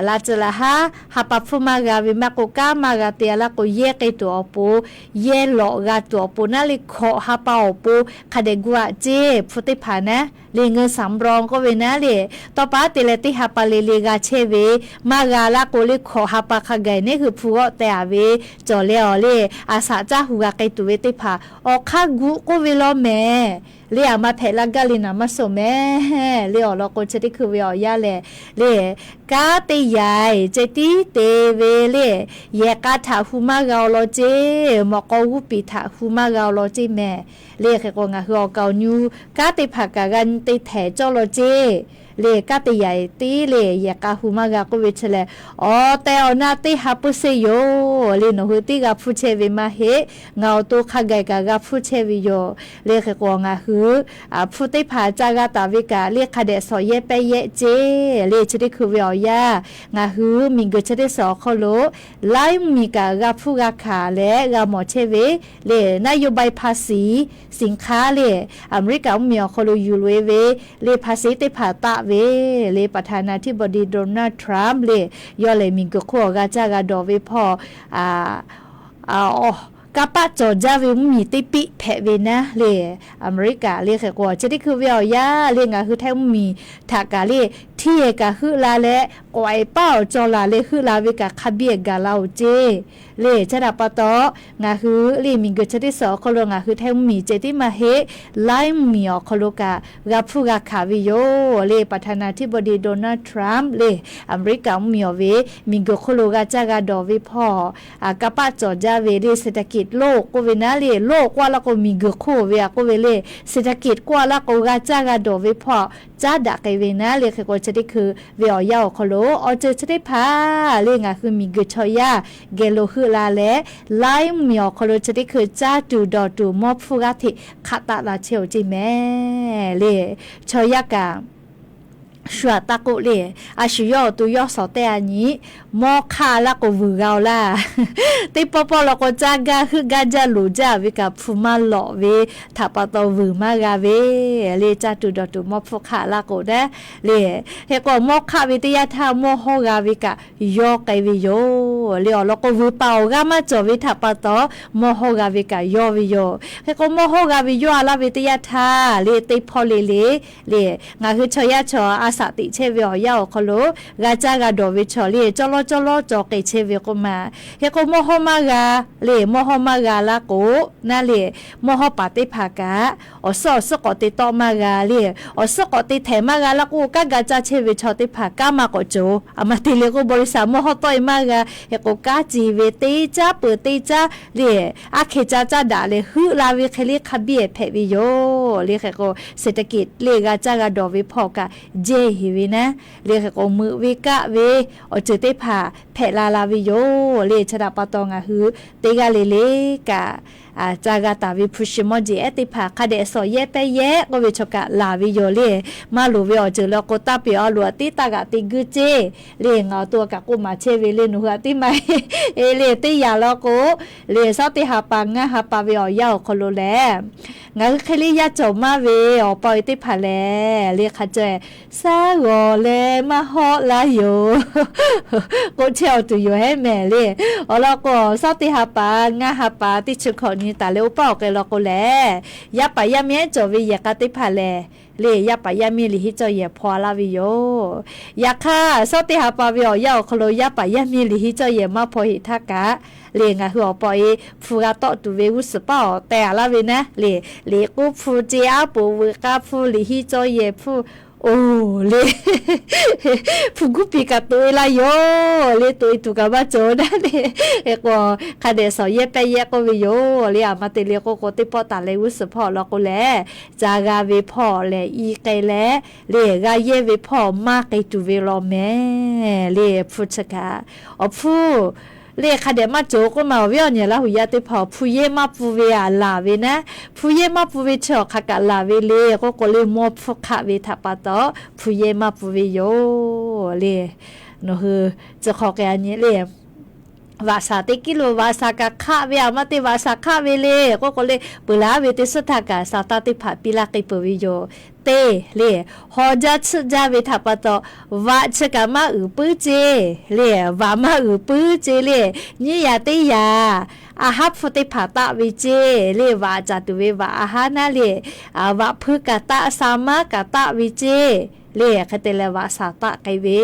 laꞈ ceuˬ laꞈ haˉ ha pa hpfuhˇ maˇ g'a ve maˇ k'o, kanˉ maˇ g'a te a laˇ k'o, yehˇ k'ai tuˬ awˬ pon, yehˇ lawꞈ g'a tuˬ awˬ pon naˉ le, hkawꞈ ha pa awˬ pon hk'a dehꞈ gu aꞈ ceˇ. Hpu teˇ hpaˍ naˉ le เงินสำรอง k'oˆ ve naˉ le, tawˇ pa te leh teˇ ha pa le le g'a chehˇ ve maˇ g'a laˇ k'o le, hkawꞈ ha pa hk'a gaˬ neˉ hui hpu g'awˆ teh a ve cawˬ leh awˬ le, a shaꞈ caˇ hu g'a k'ai tuˬ ve teˇ hpaˍ awˬ hk'aˇ gu k'oˆ ve law mehˍ le. Aˬ ma hpehꞈ la gaˇ le naˍ maˇ shawˍ mehˍ le. Awˬ lawn k'o chi teˇ hkui ve awˬ yanˇ lehˬ le, kanˉ teˇ yaiˬ ceh tiˉ te ve le, yehˬ k'a htaꞈ hu maˇ g'a awˬ lawn ceˇ, mawꞈ k'aw g'uˇ piˍ htaꞈ hu maˇ g'a awˬ lawn ceˇ mehˍ le. Hk'e k'o ngaˬ hui awˬ kaˍ awˬ nyu kanˉ teˇ hpaˍ kaꞈ g'a nyi te htehˍ cawˇ law ceˇ le. Kanˉ teˇ yaiˬ tiˉ le yehˬ k'a hu maˇ g'a k'oˆ ve chi lehˬ, awˬ tehˬ awˬ na teˇ ha peuˇ seˇ yoˬ le. Nawˬ hui teˇ g'a hpfuhˇ chehˇ ve maˇ heˆ, ngaˬ awˬ to hk'a gaˬ kaꞈ g'a hpfuhˇ chehˇ ve yoˬ le. Hk'e k'o ngaˬ hui hpu teˇ hpaˍ ca g'a taˍ ve kaꞈ le hk'a dehꞈ shawˍ yehˇ pehˇ yehˆ ceˇ le. Chi teˇ hkui ve awˬ yanˇ ngaˬ hui miˬguiˬ chi teˇ suhˍ awˬ hk'aw lo laiˉ mvuhˇmiˬ kaꞈ g'a hpfuhˇ g'a hkanˍ leh g'a mawˬ chehˇ ve le, นโยบายภาษี สินค้า le, Aˍmeˍriˆkaꞈ mvuhˇmiˬ awˬ hk'aw lo yuˬ loꞈ e ve le ภาษี teˇ hpaˍ taˆ ve le, ประธานาธิบดี Donald Trump le, yawˇ lehˬ miˬguiˬ hk'oˆ awˬ g'a caˇ g'a dawˬ ve hpawˇ kanˇ paˆ cawˬ jaˇ ve mvuhˇmiˬ teˇ piˆ hpehꞈ ve naˉ le. Aˍmeˍriˆkaꞈ le hk'e k'o chi teˇ hkui ve awˬ yanˇ le ngaˬ hui htaiˇ mvuhˇmiˬ htaꞈ kaꞈ le hteˇ e kaꞈ heuˆ la leh k'awꞈ e paˉ awˬ cawˬ laˬ leh heuˆ la ve kaꞈ hk'a biˇ gaˬ la oˬ ceˇ le. Chi htaꞈ pa taw ngaˬ hui le miˬguiˬ chi teˇ suhˍ awˬ hk'aw lo ngaˬ hui htaiˇ mvuhˇmiˬ ceh tiˉ maˇ heˆ, laiˉ mvuhˇmiˬ awˬ hk'aw lo kaꞈ g'a hpfuhˇ g'a hkanˍ ve yoˬ le. ประธานาธิบดี Donald Trump le, Aˍmeˍriˆkaꞈ mvuhˇmiˬ awˬ ve miˬguiˬ hk'oˆ lo g'a caˇ g'a dawˬ ve hpawˇ kanˇ paˆ cawˬ jaˇ ve le เศรษฐกิจโลก k'oˆ ve naˉ le, โลก k'oˆ a laˇ k'o miˬguiˬ hk'oˆ ve a k'oˆ ve le, เศรษฐกิจ k'oˆ a laˇ k'o g'a caˇ g'a dawˬ ve hpawˇ caˉ daꞈ k'ai ve naˉ le. Hk'e k'o chi teˇ hkui ve awˬ yanˇ awˬ hk'aw lo awˬ ceuˬ chi teˇ hpaˍ le ngaˬ hui miˬguiˬ chaw yaˇ geh lo heuˆ la leh, laiˉ mvuhˇmiˬ awˬ hk'aw lo chi teˇ hkui caˇ tuˬ dawˬ tuˬ mawˇ hpfuhˇ g'aˇ hteꞈ hk'aˆ taˆ la chehˇ oˬ ceˇ mehˍ le. Chaw yaˇ kaꞈ shu aꞈ taˇ k'oˆ le, a shu yawˇ awˬ to yawˇ shawˍ tehˇ a nyi, mawˇ hk'aˆ laˇ k'o vuiˬ g'a oˬ laˇ. Teˇ pawˆ pawˆ law k'o caˇ gaˇ heuˆ gaˇ jaˇ loˍ jaˇ ve kaꞈ hpu maˇ lawꞈ ve htaꞈ pa taw vuiˬ maˇ g'a ve le. Caˇ tuˬ dawˬ tuˬ mawˇ hpfuhˇ hk'aˆ laˇ k'o naˉ le. Hk'e k'o mawˇ hk'aˆ ve teˇ yanˇ htaˇ mawˇ hawˇ g'a ve kaꞈ yawˇ k'ai ve yoˬ le. Awˬ lawn k'o vuiˬ paˍ awˬ g'aˇ maˇ cawˬ ve htaꞈ pa taw mawˇ hawˇ g'a ve kaꞈ yawˇ ve yoˬ. Hk'e k'o mawˇ hawˇ g'a ve yawˇ a laˇ ve teˇ yanˇ htaˇ le teˇ hpawˇ le le le ngaˬ hui chaw yaˇ chaw a taꞈ teꞈ chehˇ ve awˬ yanˇ awˬ hk'aw lo g'a caˇ g'a dawˬ ve chaw le, cawˇ lawˇ cawˇ lawˇ cawˬ k'ai chehˇ ve k'oˆ ma. Hk'e k'o, mawˇ hawˇ maˇ g'a le, mawˇ hawˇ maˇ g'a laˇ k'o, naˉ le, mawˇ hawˇ paˍ teˇ hpaˍ kaꞈ awˬ suhˉ awˬ suhˉ k'awꞈ te tawˆ maˇ g'a le, awˬ suhˉ k'awꞈ te htehˍ maˇ g'a laˇ k'o, kanˉ g'a caˇ chehˇ ve chaw teˇ hpaˍ kanˉ maˇ k'awꞈ cawˬ. Aˬ ma te le k'o, บริษัท mawˇ hawˇ tawˆ e maˇ g'a. Hk'e k'o, kanˉ ci ve teˇ caˉ peuˬ teˇ caˉ le, aˉ hkeh caˇ caˇ daꞈ leh heuˆ la ve hk'e le hk'a biˇ hpehꞈ ve yoˬ le. Hk'e k'o, เศรษฐกิจ le g'a caˇ g'a dawˬ ve hpawˇ kaꞈ jehˇ heˍ ve naˉ le. Hk'e k'o, meuꞈ ve kaˆ ve awˬ ceuˬ teˇ hpaˍ hpehꞈ la la ve yoˬ le. Chi htaꞈ pa taw ngaˬ hui teˇ g'aˇ le le kaꞈ ca g'a taˍ ve hpu shi mawˇ jeˬ ehˉ teˇ hpaˍ hk'a dehꞈ shawˍ yehˇ pehˇ yehˇ k'oˆ ve chaw kaꞈ laˬ ve yoˬ le. Maˇ loˍ ve awˬ ceuˬ le k'o, taˇ peꞈ awˬ loꞈ a tiˉ taˇ g'aꞈ te guˇ ceˇ le. Ngaˬ awˬ to kaꞈ k'oˆ maˍ chehˇ ve le, nawˬ hui a tiˉ maˇ heˆ le. Teˇ yanˇ law k'o le, shawˉ teˇ ha pa ngaˇ ha pa ve awˬ yanˇ awˬ hk'aw lo lehˬ, ngaˬ hui hk'e le yaˇ cawˬ maˇ ve awˬ pa awˬ e teˇ hpaˍ lehˬ le, hk'a caweh shaˉ g'awˬ leh maˇ hawˆ laˇ yoˬ k'oˆ chehˇ awˬ tuˬ yoˬ hehˉ mehˍ le. Awˬ lawn k'o, shawˉ teˇ ha pa ngaˇ ha pa teˇ chi hkawꞈ nyi taˍ leh oˇ paˆ awˬ k'ai law k'o lehˬ, yaˇ paˍ yaˇ miˇ ehˉ cawˬ ve yehˬ k'a teˇ hpaˍ lehˬ le, yaˇ paˍ yaˇ miˇ liꞈ henˇ cawˇ yehˬ hpaw laˇ ve yoˬ. Yaꞈ hk'aˇ, shawˉ teˇ ha pa ve awˬ yanˇ awˬ hk'aw lo yaˇ paˍ yaˇ miˇ liꞈ henˇ cawˇ yehˬ maˇ hpaw heꞈ htaˇ kaꞈ le, ngaˬ hui awˬ pa awˬ e hpu g'a tawˆ tuˬ ve g'uˇ suhˍ paˉ awˬ teh a laˇ ve naˉ le, liꞈ k'uˉ hpu, ceˇ aˉ poꞈ veuꞈ k'a hpu, liꞈ henˇ cawˇ yehˬ hpu, oˬ le, hpu guˇ piˍ kaꞈ toꞈ e laˇ yoˬ le, toꞈ e tuˬ kaꞈ maˇ cawˬ naˉ le. Hk'e k'o, hk'a dehꞈ shawˍ yehˇ pehˇ yehˇ k'oˆ ve yoˬ le. Aˬ ma te le k'oˆ k'o, teˇ pawˆ taˍ leh g'uˇ suhˍ hpawˇ law k'o lehˬ, ca g'a ve hpawˇ lehˬ i k'ai leh le, g'a yehˇ ve hpawˇ maˇ k'ai tuˬ ve law mehˍ le. Hpu chi kaꞈ, awˬ hpu le hk'a dehꞈ maˇ cawˬ k'oˆ ma. Awˬ viˉ awˬ nyi Laˇ huˍ yaˇ teˇ hpaˍ, hpu yehˇ maˇ pun ve aꞈ laˬ ve naˉ, hpu yehˇ maˇ pun ve chi awˬ hk'aˬ kaꞈ laˬ ve le k'oˆ k'o le, mawˇ hpfuhˇ hk'aˆ ve htaꞈ pa taw hpu yehˇ maˇ pun ve yoˬ le. Nawˬ hui chi hk'aˬ k'ai a nyi le, vaꞈ shaˍ teˇ kiˉ lo vaꞈ shaˍ kaꞈ hk'aˆ ve, aˬ ma te vaꞈ shaˍ hk'aˆ ve le k'oˆ k'o le, peuˬ laˬ ve teˇ suhˉ htaˇ kaꞈ sa taˇ teˇ hpaˍ piˇ laˇ k'ai peuˬ ve yoˬ. Teˇ le, haw jaˇ tsuhˆ jaˇ ve htaꞈ pa taw, vaꞈ chi kaꞈ maˇ uiˍ puiˉ ceˇ le, vaꞈ maˇ uiˍ puiˉ ceˇ le. Nyiˇ yaꞈ teˇ yaꞈ, a haˉ hpfuhˇ teˇ hpaˍ taˆ ve ceˇ le, vaꞈ caˍ tuˬ ve vaꞈ a haˉ naˉ le, vaꞈ hpui kaꞈ taˆ, sa maˉ kaꞈ taˆ ve ceˇ le. Hk'e te leh vaꞈ shaˍ taˆ k'ai ve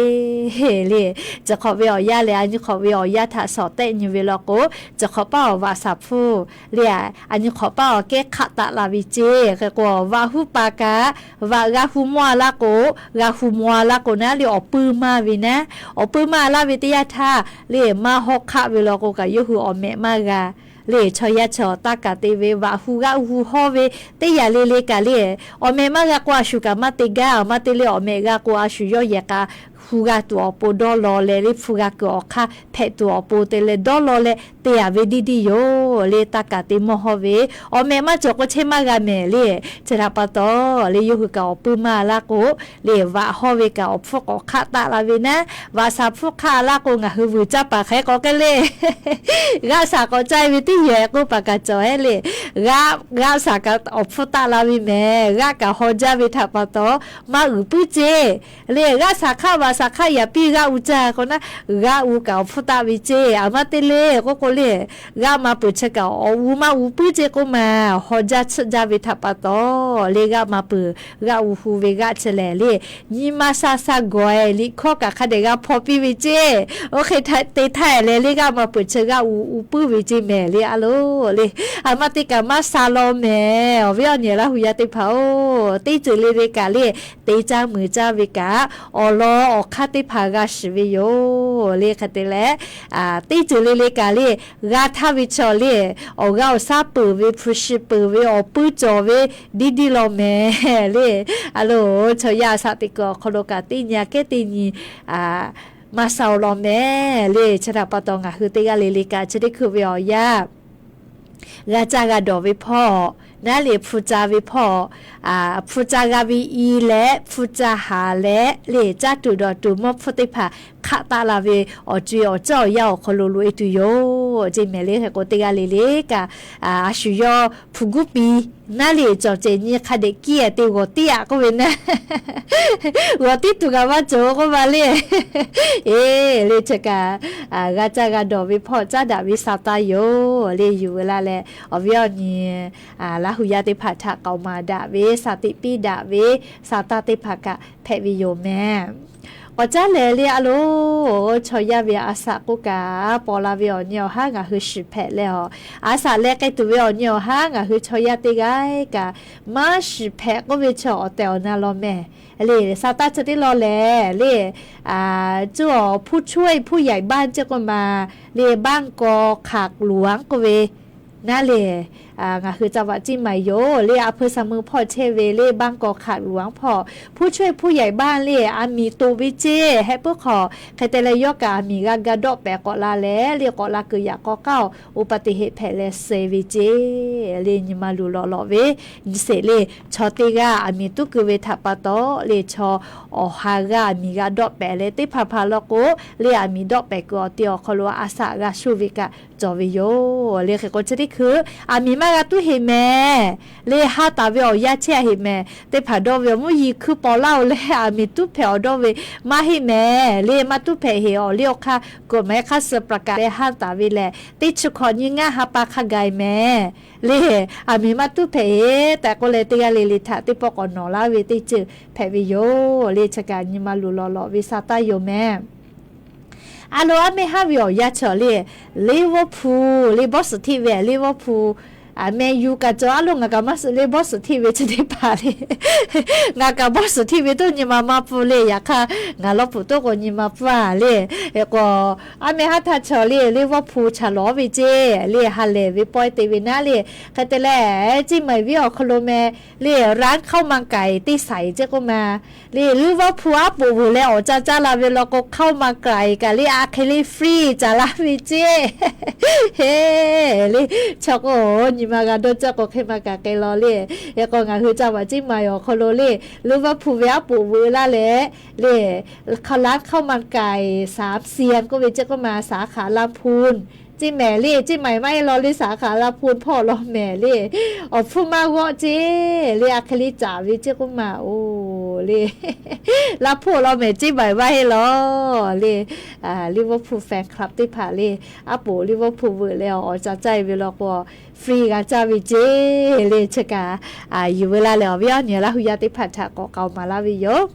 le. Chi hk'awꞈ ve awˬ yanˇ lehˬ, a nyi hk'awꞈ ve awˬ yanˇ htaꞈ shawˍ tehˆ nyi ve law k'o, chi hk'awꞈ paˇ awˬ vaꞈ shaˍ hpfuhˇ le, a nyi hk'awꞈ paˇ awˬ kehˉ hk'aˆ taˆ la ve ceˇ. Hk'e k'o, vaꞈ huˉ pa kaꞈ vaꞈ g'a hu mawˇ a laˇ k'o, g'a hu mawˇ a laˇ k'o naˉ le, awˬ puiˇ maˇ ve naˉ, awˬ puiˇ maˇ a laˇ ve teˇ yanˇ htaˇ le, maˇ hawˇ hk'aˆ ve law k'o kaꞈ yawˇ hui awˬ mehꞈ maˇ g'a le. Chaw yaˇ chaw taˇ kaˍ te ve vaꞈ hu g'aˆ hu hawˇ ve teˇ yanˇ le le kaꞈ le, awˬ mehꞈ maˇ g'a k'o a shu kaꞈ maˇ te gaˇ. Aˬ ma te le awˬ mehꞈ g'a k'o a shu yawˇ yehˬ k'a hu g'a tuˬ awˬ pon dawˇ law leh le, hpu g'a kuiˬ awˬ hk'aˇ hpehꞈ tuˬ awˬ pon te leh dawˇ law leh te yaꞈ ve diˇ diˇ yoˬ le. Taˇ kaˍ te mawˇ hawˇ ve awˬ mehꞈ maˇ cawˬ k'o chehˇ maˇ g'a mehˍ le. Chi htaꞈ pa taw le, yawˇ hui kaꞈ awˬ puiˇ maˇ a laˇ k'o le, vaꞈ hawˇ ve kaꞈ awˬ hpfuhˇ k'awꞈ hk'aˆ taˆ la ve naˉ, vaꞈ shaˍ hpfuhˇ hk'aˆ a laˇ k'o ngaˬ hui vuiˬ caˇ paˍ hk'e k'awꞈ k'ai le. G'aˆ shaˍ k'awꞈ caˇ ve teˇ yehˬ k'oˆ paˍ kaꞈ cawˬ hehˉ le. G'aˆ, g'aˆ shaˍ kaꞈ awˬ hpfuhˇ taˆ la ve mehˍ. G'aˆ kaꞈ haw jaˇ ve htaꞈ pa taw maˇ uiˍ puiˉ ceˇ le. G'aˆ shaˍ hk'aˆ vaꞈ shaˍ hk'aˆ yaꞈ piˇ g'aˆ u caˇ k'o naˉ, g'aˆ u kaꞈ awˬ hpfuhˇ taˆ ve ceˇ. Aˬ ma te le k'oˆ k'o le, g'aˆ ma peuˬ chi kaꞈ awˬ u maˇ u puiˉ ceˇ k'oˆ ma. Haw jaˇ tsuhˆ jaˇ ve htaꞈ pa taw le, g'aˆ ma peuˬ g'aˆ u hu ve g'aˆ chi lehˬ le, nyi ma sha sha gawˬ e liꞈ hkawˇ kaꞈ hk'a dehꞈ g'a hpaw piˇ ve ceˇ. Oˇ hk'e te htaˇ leh le, g'aˆ ma peuˬ chi g'aˆ u u puiˉ ve ceˇ mehˍ le a loˬ le. Aˬ ma te kaꞈ maˇ sha law mehˍ. Awˬ viˉ awˬ nyi Laˇ huˍ yaˇ teˇ hpaˍ-oˬ, teˇ ceuˬ le le kaꞈ le, te caˇ muiˬ caˇ ve kaꞈ awˬ lawn awˬ hk'aˇ teˇ hpaˍ g'a shiˍ ve yoˬ le. Hk'e te leh, teˇ ceuˬ le le kaꞈ le, g'a htaˇ ve chaw le, awˬ g'aˇ awˬ shaˉ peuˬ ve, hpu shi peuˬ ve, awˬ puiˇ cawˬ ve diˇ diˇ law mehˍ le. A loˬ, chaw yaˇ a shaꞈ teꞈ kuiˬ awˬ hk'aw lo kaꞈ teˇ nyi aꞈ kehˉ teˇ nyi maˇ sha law mehˍ le. Chi htaꞈ pa taw ngaˬ hui teˇ g'aˇ le le kaꞈ chi teˇ hkui ve awˬ yanˇ g'a caˇ g'a dawˬ ve hpawˇ, naˉ le hpu ca ve hpawˇ, hpu ca g'a ve i leh hpu ca haˍ leh le, caˇ tuˬ dawˬ tuˬ mawˇ hpfuhˇ teˇ hpaˍ hk'aˆ taˆ la ve awˬ co-e awˬ caˇ awˬ yanˇ awˬ hk'aw lo loꞈ e tuˬ yoˬ. Ceˇ mehˍ le hk'e k'o, teˇ g'aˇ le le kaꞈ a shu yawˇ hpu guˉ pi naˉ le cawˬ cehˬ nyi hk'a dehꞈ kiˇ a te g'awˬ tiˉ aꞈ k'oˆ ve naˉ, g'awˬ tiˉ tuˬ kaꞈ maˇ cawˬ k'oˆ ma le. Eˬ le, chi kaꞈ g'a caˇ g'a dawˬ ve hpawˇ caˉ daꞈ ve sa taˇ yoˬ le. Yuˬ ve laˇ leh awˬ viˉ awˬ nyi Laˇ hu yaˇ teˇ hpaˍ htaꞈ k'aoˍ maˍ daꞈ ve, shaˍ tiꞈ piˇ daꞈ ve sa taˇ teˇ hpaˍ kaꞈ hpehꞈ ve yoˬ mehˍ. K'awꞈ caˉ lehˬ le, a loˍ, chaw yaˇ ve a shaꞈ k'oˆ kaꞈ paw la ve awˬ nyi awˬ haˉ ngaˬ hui shiˍ hpehꞈ leh a, a shaꞈ leh k'ai tuˬ ve awˬ nyi awˬ haˉ ngaˬ hui chaw yaˇ teˇ g'aˇ kaꞈ maˇ shiˍ hpehꞈ k'oˆ ve chi awˬ tehˬ awˬ na law mehˍ. Le, sa taˇ chi teˇ law lehˬ le, cuˇ awˬ ผู้ช่วยผู้ใหญ่บ้าน ceˇ k'oˆ ma le, บ้านกอขากหลวง k'oˆ ve naˉ le, ngaˬ hui ca vaꞈ ciˇ maˍ yoˬ le. A hpui sa mui hpawˇ chehˇ ve le, บ้านกอขากหลวง hpawˇ ผู้ช่วยผู้ใหญ่บ้าน le, a miˍ toꞈ ve ceˇ hehˆ puiˉ hk'awꞈ hk'e te leh yawˇ kaꞈ a miˍ g'a ga dawˆ pehˍ k'awꞈ la leh le, k'awꞈ la kuiˬ yaꞈ k'aw k'aˉ อุบัติเหตุ hpehꞈ leh suh ve ceˇ le. Nyi ma luˬ lawꞈ lawꞈ ve nyi sheˍ le, chaw teˇ g'aˇ a miˍ tuˉ keu ve htaꞈ pa taw le, chaw awˬ ha g'aˇ a miˍ g'a dawˆ pehˍ leh teˇ hpaˍ hpaˍ law k'o le, a miˍ dawˆ pehˍ kuiˬ awˬ te awˬ hk'aw lo a shaꞈ g'a sho ve kaꞈ cawˬ ve yoˬ le. Hk'e k'o chi teˇ hkui a miˍ maˇ g'a tuˉ heˆ mehˍ le, ha taˍ ve awˬ yanˇ chehˇ a heˆ mehˍ. Teˇ hpaˍ dawˇ ve awˬ mvuhˇ yeˬ hkui paw laˇ-oˬ leh a miˍ tuˉ hpehꞈ awˬ dawˇ ve maˇ heˆ mehˍ le. Maˇ tuˉ hpehꞈ heˆ awˬ liˇ awˬ hk'aˇ กฎหมายขั้นสุดประการ leh ha taˍ ve lehˬ, teˇ chi hkawꞈ nyi ngaˇ ha pa hk'a gaˬ mehˍ le. A miˍ maˇ tuˉ hpehꞈ heˆ tehꞈ k'oˆ leh, teˇ g'aˇ le le htaꞈ teˇ pawˆ k'awꞈ nawˬ laˇ ve teˇ ceuˬ hpehꞈ ve yoˬ le. Chi kaꞈ nyi ma luˬ lawꞈ lawꞈ ve sa taˇ yoˬ mehˍ. A loˍ, aˉ mehˇ haˉ ve awˬ yanˇ chi le, Liverpool le bawˇ suhˍ hteˆ ve Liverpool, Man U kaꞈ cawˬ. A loˍ, ngaˬ kaꞈ maˇ suhˍ le bawˇ suhˍ hteˆ ve chi teˇ hpaˍ le, ngaˬ kaꞈ bawˇ suhˍ hteˆ ve toˇ nyi ma maˇ pfuhˇ le. Yaꞈ hk'aˇ ngaˬ lawˇ pfuhˍ toˇ k'o nyi ma pfuhˇ a le. K'o, aˉ mehˇ haˉ htaˇ chaw le Liverpool chaˬ lawˬ ve ceˇ le, ha lehˬ ve pawehˇ te ve naˉ le. Hk'e te leh, ceˇ maˬ viˉ awˬ hk'aw lo meh le, ร้านข้าวมันไก่ teˇ saiˍ ceˇ k'oˆ ma le, Liverpool aˉ poꞈ veuˬ leh awˬ ca caˇ la ve law k'o, ข้าวมันไก่ kaꞈ le a hk'e le free caˍ laˇ ve ceˇ. Heˆ le, chaw k'o nyi ma g'a dawˇ caˇ k'o hk'e ma kaꞈ k'ai law le. Hk'e k'o ngaˬ hui ca vaꞈ ceˇ maˬ awˬ hk'aw lo le, Liverpool ve aˉ poꞈ veuˬ laˇ leh le, ร้านข้าวมันไก่สามเซียน k'oˆ ve ceˇ k'oˆ ma, สาขาลำพูน ceˇ mehˍ le. Ceˇ maˬ maˇ heˆ law le, สาขาลำพูน hpawˇ law mehˍ le. Awˬ hpfuhˇ maˇ g'awˆ ceˇ le, a hk'e le caˍ ve ceˇ k'oˆ ma oˬ le. Laˇ hpawˇ law mehˍ, ceˇ maˬ maˇ heˆ law le. Liverpool fan club teˇ hpaˍ le, aˉ poꞈ Liverpool veuˬ leh awˬ ca caˇ ve law k'o, free g'a caˇ ve ceˇ le. Chi kaꞈ yuˬ ve laˇ leh awˬ viˉ awˬ nyi Laˇ hu yaˇ teˇ hpaˍ htaꞈ k'awꞈ k'aoˍ maˍ laˇ ve yoˬ.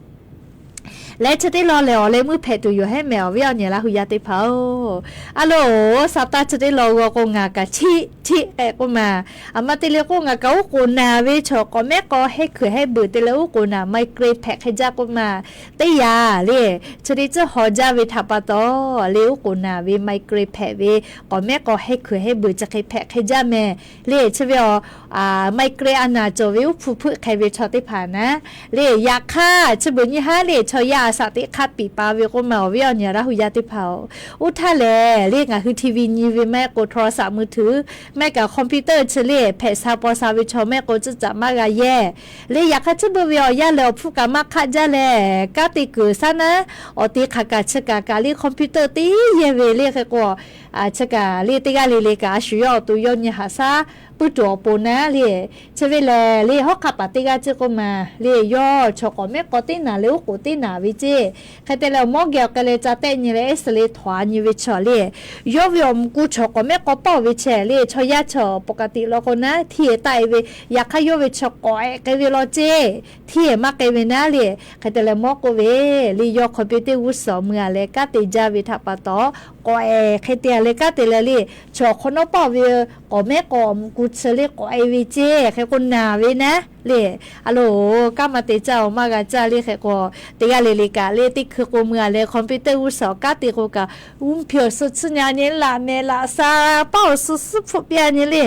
Leh chi teˇ law lehˬ, awˬ leh meuˇ hpehꞈ tuˬ yoˬ hehˉ mehˍ, awˬ viˉ awˬ nyi Laˇ hu yaˇ teˇ hpaˍ oˬ. A loˍ, sa taˇ chi teˇ law g'aw k'o ngaˬ kaꞈ chiˆ chiˆ k'ehꞈ k'oˆ ma. A ma te le k'o, ngaˬ kaꞈ uˉ k'oˍ naˬ ve chaw k'awꞈ mehˉ k'aw heh hkuiˬ heh beuˬ te leh uˉ k'oˍ naˬ migraine hpehꞈ hk'e jaˇ k'oˆ ma. Teˇ yanˇ le, chi teˇ tcuhˇ haw jaˇ ve htaꞈ pa taw le, uˉ k'oˍ naˬ ve migraine hpehꞈ ve, k'awꞈ mehˉ k'aw heh hkuiˬ heh beuˬ chi hk'e hpehꞈ hk'e jaˇ mehˍ le. Chi ve a migraine a naˬ cawˬ ve uˉ hpu hpeuˆ hk'e ve chaw teˇ hpaˍ naˉ le. Yaꞈ hk'aˇ chi beuꞈ nyi haˉ le, chaw yaˇ a shaꞈ teꞈ hk'aˇ piˍ pa ve k'oˆ ma, awˬ viˉ awˬ nyi Laˇ hu yaˇ teˇ hpaˍ oˬ. Oˇ htaˇ lehˬ le, ngaˬ hui TV nyi ve maˇ heˆ k'o, โทรศัพท์มือถือ maˇ heˆ kaꞈ computer chi le hpehꞈ sha paw sha ve chaw maˇ heˆ k'o, cuˇ caꞈ maˇ g'a yehˇ le. Yaꞈ hk'aˇ chi beuꞈ ve awˬ yanˇ lehˬ, awˬ hpfuhˇ kaꞈ maˇ hk'aˆ jaˇ leh, kanˉ te kuiˬ shaˉ naˉ awˬ te hk'aˬ kaꞈ chi kaꞈ kaꞈ le computer teˇ yehˇ ve le. Hk'e k'o, chi kaꞈ le teˇ g'aˇ le le kaꞈ a shu yawˇ awˬ to yawˇ nyi haꞈ shaˉ puiˉ tuˬ awˬ pon naˉ le. Chi ve lehˬ le, hawˉ hk'aˆ paˍ teˇ g'aˇ ceˇ k'oˆ ma le, yawˇ chaw k'awꞈ mehˉ k'aw teˇ naˬ leh uˉ k'oˍ teˇ naˬ ve ceˇ. Hk'e te leh awˬ mawˇ geh awˬ k'ai leh ca tehˆ nyi leh X-ray htaw a nyi ve chaw le, yawˇ ve awˬ mvuhˇ ku chaw k'awꞈ mehˉ k'aw paˇ ve chehˇ le. Chaw yaˇ chaw ปกติ law k'o naˉ htiˇ e taˆ e ve, yaꞈ hk'aˇ yawˇ ve chaw k'awꞈ ehˍ k'ai ve law ceˇ. Htiˇ e maˇ k'ai ve naˉ le. Hk'e te leh mawˇ k'oˆ ve le, yawˇ computer g'uˇ suhˍ mui a leh kanˉ te jaˇ ve htaꞈ pa taw, k'awꞈ ehˍ hk'e te a leh kanˉ te leh le, chaw hk'awꞈ nawˉ paˇ ve k'awꞈ mehˉ k'aw awˬ mvuhˇ ku chi le k'awꞈ e ve ceˇ. Hk'e k'o naˬ ve naˉ le. A loˍ, kanˉ maˇ te caˇ oˬ, maˇ g'a caˇ le. Hk'e k'o, teˇ g'aˇ le le kaꞈ le teˇ hkui k'o mui a leh computer g'uˇ suhˍ kanˉ te k'o kaꞈ, uˉ hpeꞈ awˬ suh tsuhˇ nyi a nyi, laꞈ mehˍ laꞈ sha paˇ awˬ suh suhˉ hpfuhˆ piˇ a nyi le.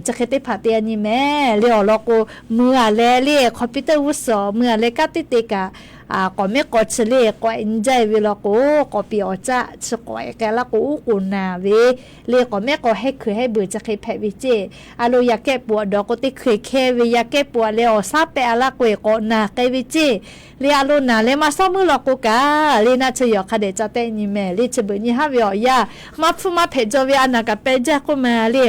Chi hk'e teˇ hpaˍ te a nyi mehˍ le. Awˬ lawn k'o, mui a leh le computer g'uˇ suhˍ mui a leh kanˉ teˇ te kaꞈ, k'awꞈ mehˉ k'aw chi le k'awꞈ ehˍ nyi jaˇ e ve law k'o, k'awꞈ piˍ awˬ caˆ chi k'awꞈ ehˍ k'ai laˇ k'o, uˉ k'oˍ naˬ ve le, k'awꞈ mehˉ k'aw heh hkuiˬ heh beuˬ chi hk'e hpehꞈ ve ceˇ. A loˍ, yaꞈ kehˉ peuˬ awˬ dawˬ k'o teˇ hkui hkehˇ ve, yaꞈ kehˉ poˬ leh awˬ shaˉ pehꞈ a laˇ k'o-e k'awꞈ naˬ k'ai ve ceˇ. Le a lo naˬ leh maˇ shawˉ meuˇ law k'o kaꞈ le naˆ chi yawˬ hk'a dehꞈ ca tehˆ nyi mehˍ le chi beuꞈ nyi haˉ ve awˬ yanˇ maˇ hpfuhˇ maˇ hpehꞈ jaw ve a naˬ kaꞈ peh jaˇ k'oˆ ma le.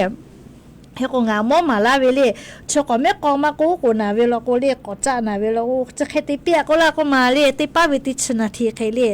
Hk'e k'o ngaˬ mawˇ maˍ laˇ ve le, chi k'awꞈ mehˉ k'aw maˇ k'oˆ k'oꞈ naˬ ve law k'o le, k'awꞈ caˆ naˬ ve law k'o, chi hk'e te piˇ a k'oˆ laˇ k'oˆ ma le, teˇ paˉ ve teˇ chi naˬ hti hk'e le,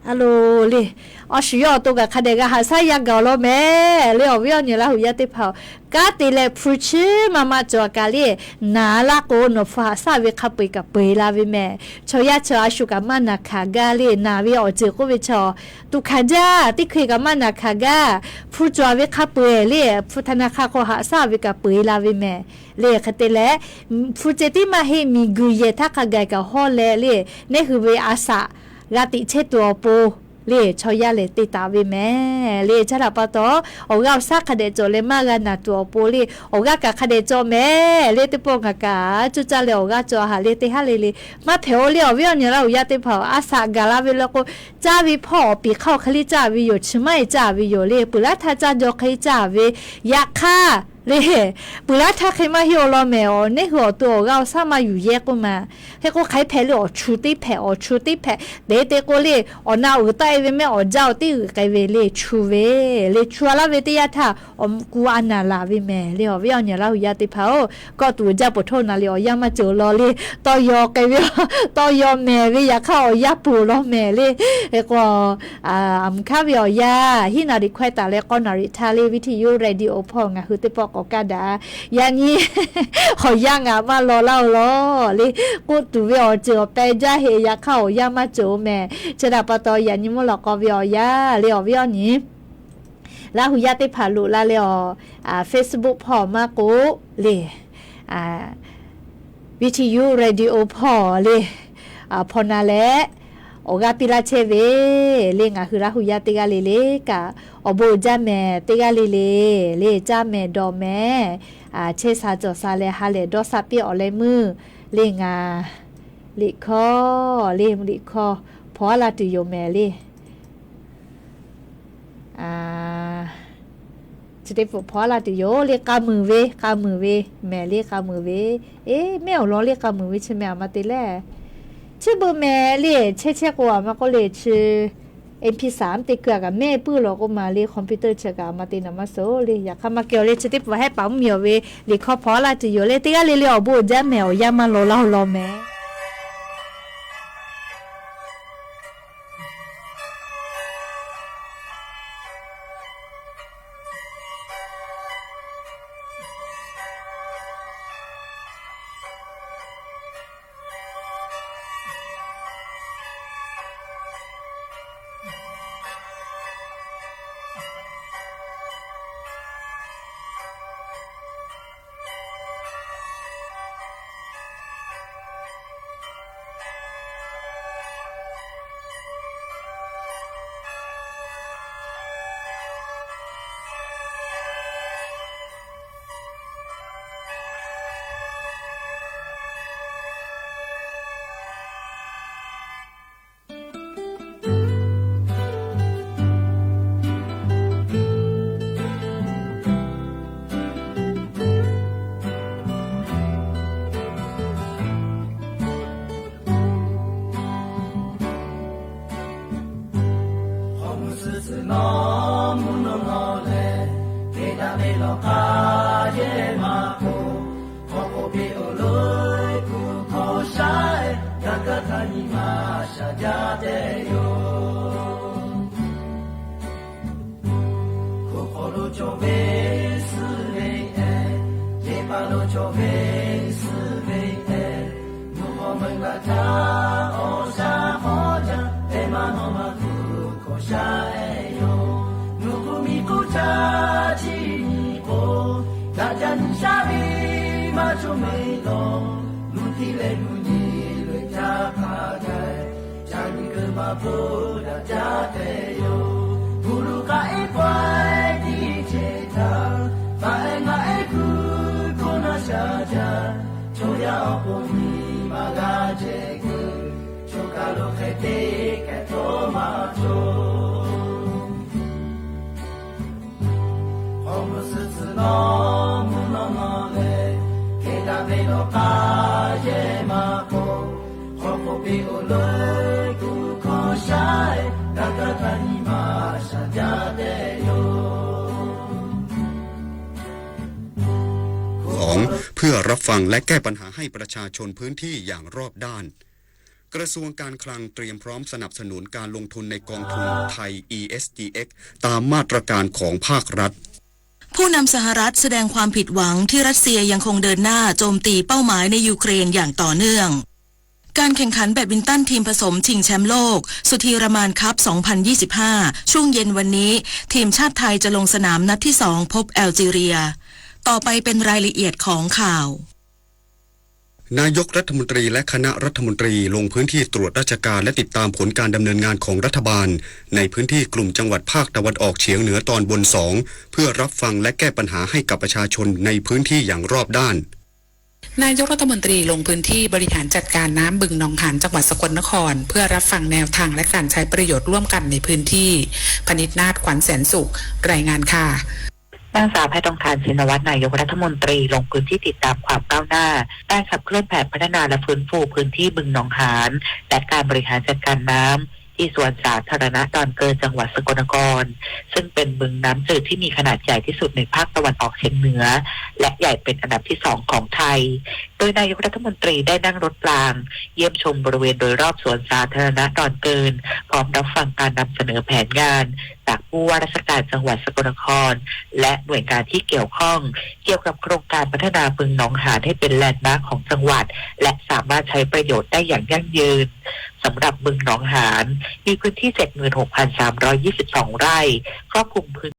a lo le, awˬ shuˍ yawˇ awˬ to kaꞈ hk'a dehꞈ g'a haꞈ shaˉ yaˇ gaˬ awˬ lawn mehˍ le. Awˬ viˉ awˬ nyi Laˇ huˍ yaˇ teˇ hpaˍ-oˬ, kanˉ te leh hpu chi maˇ maˇ cawˬ kaꞈ le, naˬ laˇ k'o nawˬ hpu haꞈ shaˉ ve hk'a peu-eˬ kaꞈ peu-eˬ la ve mehˍ. Chaw yaˇ chi a shu kaꞈ maˇ naˬ hkanˍ gaˇ le, naˬ ve awˬ ceuˬ k'oˆ ve chaw tuˬ hkanˍ jaˇ teˇ hkui kaꞈ maˇ naˬ hkanˍ gaˇ. Hpu cawˬ ve hk'a peu-eˬ le, hpu htaꞈ naˬ hk'a k'o haꞈ shaˉ ve kaꞈ peu-eˬ la ve mehˍ le. Hk'e te leh, hpu ceh tiˉ maˇ heˆ miˬguiˬ yehˬ htaˇ hk'a gaˬ kaꞈ hawˉ leh le, neˇ hui ve a shaꞈ g'a teꞈ chehˇ tuˬ awˬ pon le, chaw yaˇ lehˬ te taˍ ve mehˍ le. Chi htaꞈ pa taw, awˬ g'aˇ awˬ shaˉ hk'a dehꞈ cawˬ leh maˇ g'a naˬ tuˬ awˬ pon le, awˬ g'aˇ kaꞈ hk'a dehꞈ cawˬ mehˍ le. Teˇ pawˆ ngaˬ kaꞈ cuˇ caˇ leh awˬ g'aˇ cawˬ a haꞈ le teˇ haˉ le le, maˇ hpehꞈ-o le. Awˬ viˉ awˬ nyi Laˇ huˍ yaˇ teˇ hpaˍ-oˬ, a shaꞈ gaˬ la ve law k'o, caˇ ve hpawˇ awˬ piˍ hk'aˇ awˬ hk'e le caˇ ve yoˬ, chi maˇ heˆ caˇ ve yoˬ le. Peuˬ laˇ htaˇ caˇ jaw hk'e caˇ ve, yaꞈ hk'aˇ le, peuˬ laˇ htaˇ hk'e maˇ heˆ-o law mehˍ. Awˬ neˇ hui awˬ to awˬ g'aˇ awˬ shaˉ maˇ yuˬ yehˇ k'oˆ ma. Hk'e k'o hk'aˬ hk'e hpehꞈ le, awˬ chu teˇ hpehꞈ, awˬ chu teˇ hpehꞈ te te k'o le, awˬ na uiˍ taˆ-e ve mehˆ awˬ jaˇ-oˬ teˇ g'uiˬ k'ai ve le chu ve, le chu a laˇ ve teˇ yanˇ htaˇ awˬ ku a naˬ laˬ ve mehˍ le. Awˬ viˉ awˬ nyi Laˇ huˍ yaˇ teˇ hpaˍ-oˬ, kawˆ tuˬ uiˍ jaˇ poˬ htoˇ naˬ le awˬ yanˇ maˇ cawˬ law le, tawˇ yaw k'ai ve, tawˇ yaw mehˍ ve yaꞈ hk'aˇ awˬ yanˇ poˬ law mehˍ le. Hk'e k'o, aˬ mvuhˬ hkanˉ ve awˬ yanˇ hiˉ naˍ riˍ hkawehˇ taˍ leh k'awˇ naˍ riˍ htaˇ le, viˉ hti yuˇ radio hpawˇ ngaˬ hui teˇ pawˆ k'awꞈ kaˇ daꞈ. Yaꞈ nyi awˬ yanˇ ngaˬ maˇ law laˇ-o law le, k'oˆ tuˬ ve awˬ ceuˬ awˬ peh jaˇ heꞈ, yaꞈ hk'aˇ awˬ yanˇ maˇ cawˬ-o mehˍ. Chi htaꞈ pa taw yaꞈ nyi mvuhˇ lawꞈ k'aw ve awˬ yanˇ le, awˬ viˉ awˬ nyi Laˇ huˍ yaˇ teˇ hpaˍ loꞈ la leh awˬ, Facebook hpawˇ maˇ k'oˆ le, viˉ hti yuˇ radio hpawˇ le, hpawˇ na leh awˬ g'aˇ piˇ laˇ chehˇ ve le, ngaˬ hui Laˇ huˍ yaˇ teˇ g'aˇ le le kaꞈ awˬ bon uiˍ jaˇ mehˍ, teˇ g'aˇ le le le caˇ mehˍ dawˬ mehˍ, chehˇ sha cawˬ sha leh ha lehˬ dawˇ sha piˇ awˬ leh meuˇ le ngaˬ liꞈ hkawˇ le, liꞈ hkawˇ hpaw aˉ la tuˬ yoˬ mehˍ le. Chi teˇ pfuhˍ hpaw aˉ la tuˬ yoˬ le, k'a muiˬ ve, k'a muiˬ ve mehˍ le, k'a muiˬ ve. Eˬ, mehˆ awˬ lawn le k'a muiˬ ve chi mehˍ aˬ ma te leh, chi beuꞈ mehˍ le, chehˇ chehˇ k'o aˬ ma k'oˆ le chi, MP สาม teˇ keu a kaꞈ mehˆ puiˉ lawˬ k'oˆ ma le, computer chi kaꞈ aˬ ma te naˍ maˇ suh le. Yaꞈ hk'aˇ maˇ kehˬ-o le, chi teˇ pfuhˍ hehˆ paˍ mvuhˇmiˬ awˬ ve liꞈ hkawˇ hpaw aˉ la tuˬ yoˬ le, teˇ g'aˇ le le awˬ bon uiˍ jaˇ mehˍ, awˬ yanˇ maˇ law laˇ-o law mehˍ. Hk'aw mvuh suh tcuh nawˉ mvuhˇ naw naw leh, hk'e daꞈ ve lawˬ k'aˇ yehˇ maˇ k'oˆ, hk'aw k'oˆ piˇ-oˬ loˬ, kuˬ hkawˇ shaˉ-eh, yaꞈ hk'aˇ htaꞈ nyi ma shaˍ jaˇ tehꞈ yoˬ. Hkoˇ hk'aw lo cawˬ ve suh ve-eh, teˇ hpaˍ lo cawˬ ve suh ve-eh, mvuhˇ hk'aw meuˇ g'aˇ htaˇ awˬ shaˉ hk'awˇ jaˇ tehꞈ maˇ nawˬ maˇ kuˬ hkawˇ shaˉ-eh yoˬ. Mvuhˇ hk'oˆ miˬ hk'oˆ caˇ chi nyi k'o, daꞈ jaˇ nyi shaˉ ve maˇ cawˬ mehˍ lawˬ. Mvuhˇ htiˇ leh mvuhˇ nyi loꞈ-e htaˇ hk'a gaˬ, ca nyi keu maˇ bvuhꞈ daꞈ jaˇ tehꞈ yoˬ. Gu lu k'aˆ-e pawehˇ tiˉ ceh htaˇ, faˍ-eh ngaˆ-eh kuˬ hkawˇ naˉ shaˍ jaˇ. Chaw yaˇ awˬ pon nyi ma g'a jehˬ kuiˬ, choˬ kaˬ lo hk'e te kehˬ tawˇ maˇ cawˬ. Hk'aw mvuh suh tcuh nawˉ mvuhˇ naw naw leh, hk'e daꞈ ve lawˬ k'aˇ สอง เพื่อรับฟังและแก้ปัญหาให้ประชาชนพื้นที่อย่างรอบด้าน กระทรวงการคลังเตรียมพร้อมสนับสนุนการลงทุนในกองทุนไทย อี เอส จี เอ็กซ์ ตามมาตรการของภาครัฐ ผู้นำสหรัฐแสดงความผิดหวังที่รัสเซียยังคงเดินหน้าโจมตีเป้าหมายในยูเครนอย่างต่อเนื่อง การแข่งขันแบดมินตันทีมผสมชิงแชมป์โลก สุธีรมานคัพ สองพันยี่สิบห้า ช่วงเย็นวันนี้ ทีมชาติไทยจะลงสนามนัดที่สองพบแอลจีเรีย ต่อไปเป็นรายละเอียดของข่าว นายกรัฐมนตรีและคณะรัฐมนตรีลงพื้นที่ตรวจราชการและติดตามผลการดำเนินงานของรัฐบาล ในพื้นที่กลุ่มจังหวัดภาคตะวันออกเฉียงเหนือตอนบนสอง เพื่อรับฟังและแก้ปัญหาให้กับประชาชนในพื้นที่อย่างรอบด้าน นายกรัฐมนตรีลงพื้นที่บริหารจัดการน้ำบึงหนองหาน จังหวัดสกลนคร เพื่อรับฟังแนวทางและการใช้ประโยชน์ร่วมกันในพื้นที่ พนิษนาถ ขวัญแสนสุข รายงานค่ะ นางสาวแพทองธาร ชินวัตร นายกรัฐมนตรีลงพื้นที่ติดตามความก้าวหน้าด้านขับเคลื่อนแผนพัฒนาและฟื้นฟูพื้นที่บึงหนองหาน และการบริหารจัดการน้ำที่สวนสาธารณะดอนเกิน จังหวัดสกลนคร ซึ่งเป็นบึงน้ำจืดที่มีขนาดใหญ่ที่สุดในภาคตะวันออกเฉียงเหนือ และใหญ่เป็นอันดับที่สองของไทย โดยนายกรัฐมนตรีได้นั่งรถรางเยี่ยมชมบริเวณโดยรอบสวนสาธารณะดอนเกิน พร้อมรับฟังการนำเสนอแผนงานจากผู้ว่าราชการจังหวัดสกลนคร และหน่วยงานที่เกี่ยวข้อง เกี่ยวกับโครงการพัฒนาบึงหนองหานให้เป็นแลนด์มาร์คของจังหวัด และสามารถใช้ประโยชน์ได้อย่างยั่งยืน สำหรับบึงหนองหาน มีพื้นที่ เจ็ดหมื่นหกพันสามร้อยยี่สิบสอง ไร่ ครอบคลุมพื้น